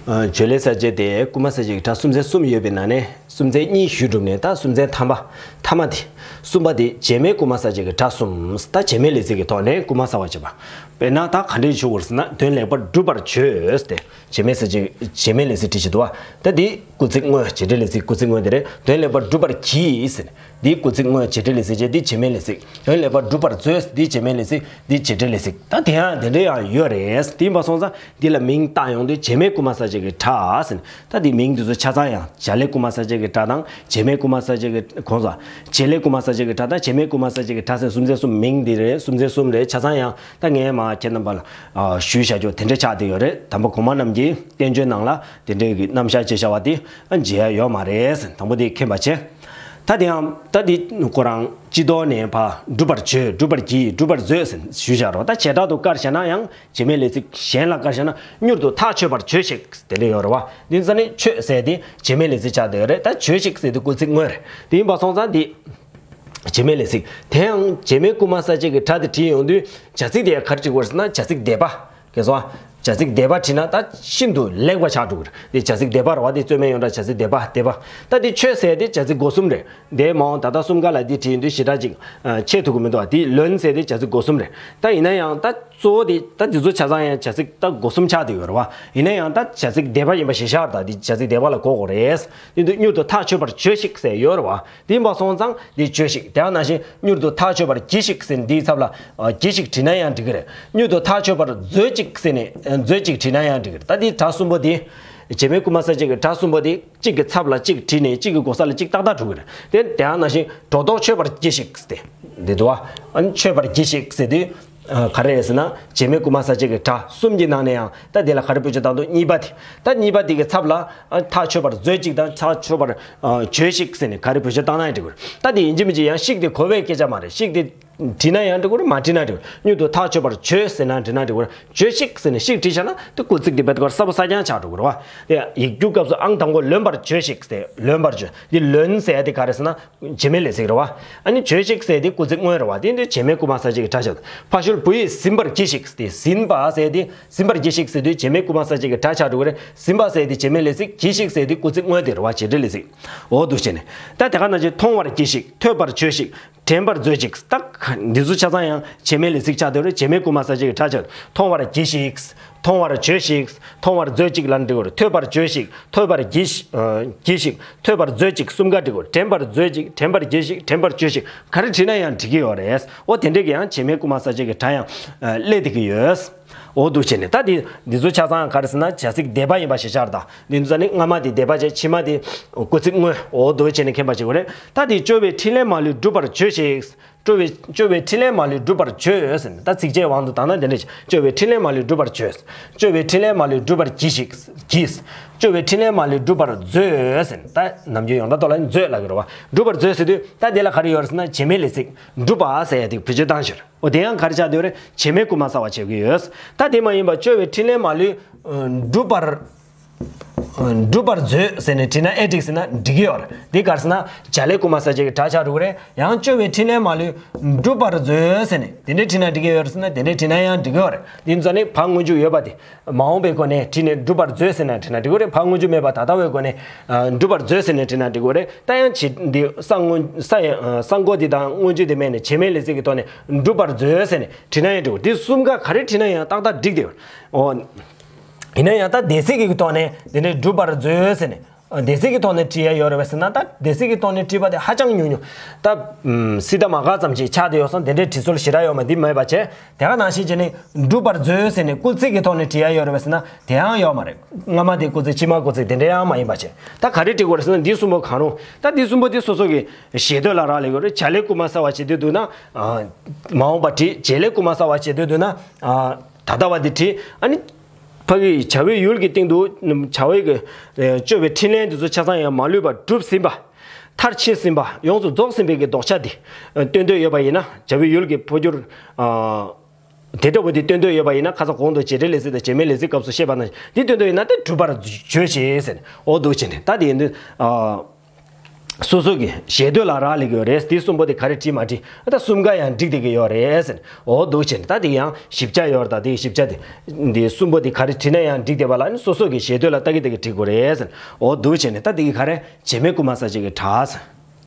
ཨ། བྱེད་ལས་གསལ་བྱེད་དེ་སྐུལ་མ་གསལ་བྱེད་ཀྱི་སྒྲ་སུམ་ཚན་གསུམ་ཡོད་པའི་ནང་ནས་སུམ་ཚན་གཉིས་ཞུས་གྲུབ་ནས། ད་སུམ་ཚན་ཐ་མ། ཐ་མ་དེ། གསུམ་པ་དེ་བྱེད་མེད་སྐུལ་མ་གསལ་བྱེད་ཀྱི་སྒྲ་གསུམ། ད་བྱེད་མེད་ལས་ཚིག་གི་ཐོག་ནས་སྐུལ་མ་གསལ་བར་བྱེད་པ། དཔེར་ན་ད་ག་འདྲས་ཞུ་དགོས་ཟེར་ན། དོན་ལེགས་པར་སྒྲུབ་པར་བྱོས་ཏེ། བྱེད་མེད་གསལ་བྱེད། བྱེད་མེད་ལས་ཚིག་བྲིས་བྱེད་དུ་བ། ད་དེ་སྐུལ་ཚིག་དངོས། བྱེད་འབྲེལ་ལས་ཚིག་སྐུལ་ཚིག་དངོས་དེ་རེད། དོན་ལེགས་པར་སྒྲུབ་པར་གྱིས་ཟེར། འདི་སྐུལ་ཚིག་དངོས། བྱེད་འབྲེལ་ལས་ཚིག་བྱས། འདི་བྱེད་མེད་ལས་ཚིག་དོན་ལེགས་པར་སྒྲུབ་པར་མཛོད། འདི་བྱེད་མེད་ལས་ཚིག་འདི་བྱེད་འབྲེལ་ལས་ཚིག་ད་དེ་ཡང་དེ་འདྲ་ཡང་ཡོད་རེད། དེ་ཡིན་པ་སོང་ཙང་འདི་ལ་མིང་བཏགས་ཡོང་དུས་བྱེད་མེད་སྐུལ་མ་གསལ་བྱེད་ཀྱི་སྒྲ་ཟེར། ད་འདི་མིང་འདི་ཚོ་ཆ་ཚང་ཡང་བྱ་ལས་སྐུལ་མ་གསལ་བྱེད་ཀྱི་སྒྲ་དང་། བྱེད་མེད་སྐུལ་མ་གསལ་བྱེད་ཀྱི། གོང་ས། བྱེད་ལས་སྐུལ་མ་གསལ་བྱེད་ཀྱི་སྒྲ་དང་བྱེད་མེད་སྐུལ་མ་གསལ་བྱེད་ཀྱི་སྒྲ་ཟེར་སུམ་ཚན་གསུམ། མིང་འདི་རེད། སུམ་ཚན་གསུམ་རེད། ཆ་ཚང་ཡང་ད་ངས་མར་ཁྱེད་རྣམ་པ་ལ་ཞུས་བཞག་རྒྱུ་དེ་འདྲ་ཆགས་བསྡད་ཡོད་རེད། དམ་པ་གོང་མ་རྣམས་ཀྱི་བསྟན་བཅོས་ནང་ལ། དེ་འདྲའི་གི་རྣམ་གཞག་བྱས་བཞག་པ་དེ་མཇལ་ཡ་ཡོད་མ་རེད། དང་པོ་དེ་མཁྱེན་པ་བྱས། ད་དེ་ཡང་ད་དེ་ཁོ་རང་སྤྱི་ལྡོག་ནས་ཕར་སྒྲུབ་པར་བྱོས། སྒྲུབ་པར་གྱིས། སྒྲུབ་པར་མཛོད་ཟེར་ཞུས་བཞག་རོགས། ད་བྱེ་བྲག་ཏུ་བཀར་བཞག་ན་ཡང་། བྱེད་མེད་ལས་ཚིག་གཞན་ལ་བཀར་བཞག་ན། མྱུར་དུ་ཐག་ཆོད་པར་བྱོས་ཤིག་དེ་འདྲ་ཡོད་རེད་བ། དེ་ཚོ་ནི་ཆོད་ཟེར་དེ་བྱེད་མེད་ལས་ཚིག་ཆགས་བསྡད་ཡོད་རེད། ད་བྱོས་ཤིག་ཟེར་དེ་སྐུལ་ཚིག་དངོས་རེད། དེ་ཡིན་པ་སོང་ཙང་དེ་བྱེད་མེད་ལས་ཚིག་དེ་ཡང་བྱེད་མེད་སྐུལ་མ་གསལ་བྱེད་ཀྱི་སྒྲ་དེ་བྲིས་ཡོང་དུས་བྱ་ཚིག་དེ་ག་རེ་བྲིས་དགོས་ཟེར་ན། བྱ་ཚིག་འདས་པ། གལ་སོང་ཨ། བྱ་ཚིག་འདས་པ་བྲིས་ན་ད་ཤིན་ཏུ་ལེགས་པ་ཆགས་འགྲོ་གི་རེད། འདི་བྱ་ཚིག་འདས་པ་རེད་བ། འདི་རྩོད་མེད་ཡོངས་གྲགས་བྱ་ཚིག་འདས་པ། འདས་པ། ད་འདི་ཆོད་ཟེར་དེ་བྱ་ཚིག་སྒོ་གསུམ་རེད། འདས་མ་འོངས་ད་ལྟ་གསུམ་ཀ་ལ་འདི་བྲིས་ཡོང་དུས་ཞེ་དྲག་ཅིག་ཆད་ཐུབ་ཀྱི་མི་འདུག་བ། འདི་ལོན་ཟེར་དེ་བྱ་ཚིག་སྒོ་གསུམ་རེད། ད་ཡིན་ན་ཡང་ད་གཙོ་བོ་དེ་ད་འདི་ཚོ་ཆ་ཚང་ཡང་བྱ་ཚིག་ད་སྒོ་གསུམ་ཆགས་བསྡད་ཡོད་རེད་བ། ཡིན་ན་ཡང་ད་བྱ་ཚིག་འདས་པ་ཡིན་པ་ཞེ་ཤར། ད་འདི་བྱ་ཚིག་འདས་པ་ལ་གོ་དགོས་རེད། དེ་དུས་མྱུར་དུ་ཐག་ཆོད་པར་བྱོས་ཤིག་ཟེར་ཡོད་རེད་བ། དེ་ཡིན་པ་སོང་ཙང་འདི་བྱོས་ཤིག་དེ་ཡང་ནང་བཞིན་མྱུར་དུ་ཐག་ཆོད་པར་གྱིས་ཤིག་ཟེར་འདིའི་ཚབ་ལ། ཨ། གྱིས་ཤིག་བྲིས་ན་ཡང་འགྲིག་གི་རེད། མྱུར་དུ་ཐག་ཆོད་པར་མཛོད་ཅིག་ཟེར་ནས། ཨ། མཛོད་ཅིག་བྲིས་ན་ཡང་འགྲིག་གི་རེད། ད་འདི་སྒྲ་གསུམ་པོ་འདི། བྱེད་མེད་སྐུལ་མ་གསལ་བྱེད་ཀྱི་སྒྲ་གསུམ་པོ་འདི་གཅིག་གི་ཚབ་ལ་གཅིག་བྲིས་ནས་གཅིག་གི་གོ་ས་ལ་གཅིག་ཏག་ཏག་འགྲོ་གི་རེད། དེ་དེ་ཡང་ནང་བཞིན་སྒྲོ་འདོགས་ཆོད་པར་གྱིས་ཤིག་ཟེར་ཏེ། འདི་འདུག་བ། ཨ་ནི་ཆོད་པར་གྱིས་ཤིག་ཟེར་དུས། ཨ། ག་རེ་རེད་ཟེར་ན། བྱེད་མེད་སྐུལ་མ་གསལ་བྱེད་ཀྱི་སྒྲ་གསུམ་གྱི་ནང་ནས་ཡང་ད་དེ་ལ་ག་རེ་བེད་སྤྱོད་བཏང་འདུག་གཉིས་པ་དེ། ད་གཉིས་པ་དེ་གི་ཚབ་ལ། ཨ། ཐག་ཆོད་པར་མཛོད་ཅིག་དང་ཐག་ཆོད་པར། ཨ། བྱོས་ཤིག་ཟེར་ནས་ག་རེ་བེད་སྤྱོད་བཏང་ན་ཡང་འགྲིག་གི་རེད། ད་དེ་ཡིན་གཅིག་མིན་གཅིག་ཡང་ཤིག་དེ་གོ་བའི་སྐད་ཆ་མ་རེད། ཤིག་དེ་བྲིས་ན་ཡང་འགྲིག་གི་རེད། མ་བྲིས་ན་འགྲིག་གི་རེད། མྱུར་དུ་ཐག་ཆོད་པར་བྱོས་ཟེར་ན་འགྲིག་ན་འགྲིག་གི་རེད། བྱོས་ཤིག་ཟེར་ནས་ཤིག་བྲིས་བཞག་ན་དེ་སྐུལ་ཚིག་དེ་རྦད་དེ་གསལ་པོ་གསལ་རྐྱང་ཆགས་འགྲོ་གི་རེད་བ། དེ་ཡིག་རྒྱུགས་སྐབས་སུ་ཨང་དང་པོ་ལོན་པར་བྱོས་ཤིག་ཟེར། ལོན་པར་བྱོས། འདི་ལོན་ཟེར་ཡ་དེ་ག་རེ་ཟེར་ན། བྱེད་མེད་ལས་ཚིག་རེད་བ། ཨ་ནི་བྱོས་ཤིག་ཟེར་དེ་སྐུལ་ཚིག་དངོས་རེད་བ། དེ་འདི་བྱེད་མེད་སྐུལ་མ་གསལ་བྱེད་ཀྱི་སྒྲ་ཆགས། ཕ་ཤུལ་བུ་ཡིས་ཟིན་པར་གྱིས་ཤིག་སྟེ། ཟིན་པ་ཟེར་དེ་ཟིན་པར་གྱིས་ཤིག་ཟེར་དུས་བྱེད་མེད་སྐུལ་མ་གསལ་བྱེད་ཀྱི་སྒྲ་ཆགས་འགྲོ་གི་རེད། ཟིན་པ་ཟེར་དེ་བྱེད་མེད་ལས་ཚིག་གྱིས་ཤིག་ཟེར་དེ་སྐུལ་ཚིག་དངོས་དེ་རེད་བ། བྱེད་འབྲེལ་ལས་ཚིག་འོ་འདུག་བྱས་ནས། ད་དེ་ག་ནང་བཞིན་མཐོང་བར་གྱིས་ཤིག་ཐོས་པར་བྱོས་ཤིག་དྲན་པར་མཛོད་ཅིག་ད་འདི་ཚོ་ཆ་ཚང་ཡང་བྱེད་མེད་ལས་ཚིག་ཆགས་བསྡད་རེད། བྱེད་མེད་སྐུལ་མ་གསལ་བྱེད་ཀྱི་སྒྲ་ཆགས། མཐོང་བར་གྱིས་ཤིག་མཐོང་བར་བྱོས་ཤིག་མཐོང་བར་མཛོད་ཅིག་ལབ་ན་འགྲིག་གི་རེད། ཐོས་པར་བྱོས་ཤིག་ཐོས་པར་གྱིས་ཤིག་ཨ་གྱིས་ཤིག་ཐོས་པར་མཛོད་ཅིག་གསུམ་ཀ་འགྲིག་གི་རེད། དྲན་པར་མཛོད་ཅིག་དྲན་པར་གྱིས་ཤིག་དྲན་པར་བྱོས་ཤིག་ག་རེ་བྲིས་ན་ཡང་འགྲིག་གི་ཡོད་རེད། འོ་དེ་འདྲས་ཀྱི་ཡང་བྱེད་མེད་སྐུལ་མ་གསལ་བྱེད་ཀྱི་སྒྲ་ཡང་ཨ་སླེབས་བསྡད་ཀྱི་ཡོད། འོ་འདུག་བྱས་ནས་ད་འདི་འདི་ཚོ་ཆ་ཚང་ག་རེ་ཟེར་ན་བྱ་ཚིག་འདས་པ་ཡིན་པ་ཞིག་ཆགས་རེད། ད་འདི་ཚོ་ནི་སྔ་མ་དེ་འདས་པ་བྱས། ཕྱི་མ་དེ་སྐུལ་ཚིག་དངོས། འོ་འདུག་བྱས་ནས་མཁྱེན་པ་ཞིག་དགོས་རེད། ད་འདི་སྐྱོ་བའི་ཕྲིན་ལས་མ་ལུས་འགྲུབ་པར་བྱོས་ཤིག་སྐྱོ་བའི་སྐྱོ་བའི་ཕྲིན་ལས་མ་ལུས་འགྲུབ་པར་བྱོས་ཟེར་ནས། ད་ཚིགས་བཅད་དབང་དུ་བཏང་ན་འདི་འདྲ་ཞིག་སྐྱོ་བའི་ཕྲིན་ལས་མ་ལུས་འགྲུབ་པར་བྱོས། སྐྱོ་བའི་ཕྲིན་ལས་མ་ལུས་འགྲུབ་པར་གྱིས་ཤིག་གྱིས། སྐྱོ་བའི་ཕྲིན་ལས་མ་ལུས་འགྲུབ་པར་མཛོད་ཟེར་ནས། ད་ནམ་རྒྱུན་ཡོངས་གྲགས་ཐོག་ལ་མཛོད་ལབ་ཀྱི་རེད་བ། འགྲུབ་པར་མཛོད་ཟེར་དུས་ད་དེ་ལ་ག་རེ་ཡོད་རེད་ཟེར་ན་བྱེད་མེད་ལས་ཚིག་འགྲུབ་པ་ཟེར་ཡ་དེ་བེད་སྤྱོད་བཏང་ཞོར། འོ་དེ་ཡང་ག་རེ་ཆགས་བསྡད་ཡོད་རེད། བྱེད་མེད་སྐུལ་མ་གསལ་བ་བྱེད་ཀྱི་ཡོད། ད་དེ་མ་ཡིན་པ་སྐྱོ་བའི་ཕྲིན་ལས་མ་ལུས་འགྲུབ་པར་འགྲུབ་པར་མཛོད་ཟེར་ནས་བྲིས་ན་ཨེ་འགྲིག་ཟེར་ན་འགྲིག་གི་ཡོད་རེད། འདི་ག་རེ་ཟེར་ན་བྱ་ལས་སྐུལ་མ་གསལ་བྱེད་ཀྱི་སྒྲ་ཆགས་འགྲོ་གི་རེད། ཡང་སྐྱོ་བའི་ཕྲིན་ལས་མ་ལུས་འགྲུབ་པར་མཛོད་ཟེར་ནས་དེ་འདྲས་བྲིས་ན་འགྲིག་གི་ཡོད་རེད་ཟེར་ན་དེ་འདྲས་བྲིས་ན་ཡང་འགྲིག་གི་ཡོད་རེད། འདི་ཚོ་ནི་བ་སྔོན་འཇུག་ཡོད་པ་དེ་མ་འོངས་པའི་སྒོ་ནས་བྲིས་ནས་འགྲུབ་པར་མཛོད་ཟེར་ན་བྲིས་ན་འགྲིག་གི་རེད། བ་སྔོན་འཇུག་མེད་པ་ད་ལྟ་བའི་སྒོ་ནས་འགྲུབ་པར་མཛོད་ཟེར་ནས་བྲིས་ན་འགྲིག་གི་རེད། ད་ཡང་བྱེད་འདི་ས་སྔོན་ས་ཡ་ས་མགོ་འདི་དང་སྔོན་འཇུག་འདི་མེད་ནས་བྱེད་མེད་ལས་ཚིག་གི་ཐོག་ནས་འགྲུབ་པར་མཛོད་ཟེར་ནས་བྲིས་ན་ཡང་འགྲིག་གི་རེད། འདི་གསུམ་ཀ་ག་རེ་བྲིས་ན་ཡང་ཏག་ཏག་འགྲིག་བསྡད་ཡོད། འོ། ཡིན་ན་ཡང་ད་འདས་ཚིག་གི་ཐོག་ནས་དེ་འདྲའི་འགྲུབ་པར་མཛོད་ཟེར་ནས། འདས་ཚིག་གི་ཐོག་ནས་བྲིས་ཡ་ཡོད་རེད་པས་ཟེར་ན། ད་འདས་ཚིག་གི་ཐོག་ནས་བྲིས་པ་དེ་ཧ་ཅང་ཉུང་ཉུང་། ད་ཨུམ་སི་ཏ་མ་ག་ཙམ་ཅིག་ཆགས་བསྡད་ཡོད་སོང་། དེ་འདྲའི་བྲིས་སྲོལ་ཞེ་དྲག་ཡོད་མ། འདི་མེད་པ་བྱས། དེ་ག་ནང་བཞིན་བྱས་ནས་འགྲུབ་པར་མཛོད་ཟེར་ནས་སྐུལ་ཚིག་གི་ཐོག་ནས་བྲིས་ཡ་ཡོད་རེད་པས་ཟེར་ན་དེའང་ཡོད་མ་རེད། སྔ་མ་དེ་སྐུལ་ཚིག་ཕྱི་མ་སྐུལ་ཚིག་དེ་འདྲ་ཡང་མ་ཡིན་པ་བྱས། ད་ག་རེ་བྲིས་དགོས་རེད་ཟེར་ན་འདི་གསུམ་པོ་གང་རུང་། ད་འདི་གསུམ་པོ་དེ་སོ་སོ་གི་ཞེ་འདོད་ལ་རག་ལས་དགོས་རེད། བྱ་ལས་སྐུལ་མ་གསལ་བ་བྱེད་འདོད་འདུག་ན་ཨ་མ་འོངས་པ་བྲིས། བྱེད་ལས་སྐུལ་མ་གསལ་བ་བྱེད་འདོད་འདུག་ན་ཨ་ད་ལྟ་བ་དེ་བྲིས། ཨ་ནི། ཕ་གི་བྱ་བའི་ཡུལ་གྱི་སྟེང་དུ་བྱ་བའི་གི་ཨ་སྤྱོད་པའི་ཕྲིན་ལས་འདི་ཚོ་ཆ་ཚང་ཡང་མ་ལུས་པ་གྲུབ་ཟིན་པ། མཐར་ཕྱིན་ཟིན་པ། ཡོངས་སུ་རྫོགས་ཟིན་པའི་གི་ལྡོག་ཆ་འདི་ཨ་སྟོན་འདོད་ཡོད་པ་ཡིན་ན། བྱ་བའི་ཡུལ་གྱི་འཕོ་འགྱུར་ཨ་དེ་འདྲ་བོ་འདི་སྟོན་འདོད་ཡོད་པ་ཡིན་ན། ཁ་སང་གོང་དུ་བྱེད་འབྲེལ་ལས་ཚིག་དང་བྱེད་མེད་ལས་ཚིག་སྐབས་སུ་བཤད་པ་ནང་བཞིན་འདི་སྟོན་འདོད་ཡིན་ན་དེ་འགྲུབ་པར་བྱོས་ཞེས་ཟེར་ནས། འོ་འདུག་བྱས་ནས་ད་དེ་ཡིན་དུས་ཨ། སོ་སོ་གི་ཞེ་འདོད་ལ་རག་ལས་ཀྱི་ཡོད་རེད། དེ་གསུམ་པོ་དེ་ག་རེ་བྲིས་མ་བྲིས། ད་གསུམ་ཀ་ཡང་འགྲིག་བསྡད་ཀྱི་ཡོད་རེད་ཟེར། འོ་འདུག་བྱས་ནས་ད་དེ་ཡང་ཞིབ་ཆ་ཡོད་རེད། ད་དེའི་ཞིབ་ཆ་དེ་འདི་གསུམ་པོ་དེ་ག་རེ་བྲིས་ན་ཡང་འགྲིག་བསྡད་པ་ལ་ནི་སོ་སོ་གི་ཞེ་འདོད་ལ་ལྟ་གི་ལྟ་གི་བྲིས་དགོས་རེད་ཟེར། འོ་འདུག་བྱས་ནས་ད་དེ་གི་ག་རེ་བྱེད་མེད་སྐུལ་མ་གསལ་བྱེད་ཀྱི་སྒྲ་ཟེར།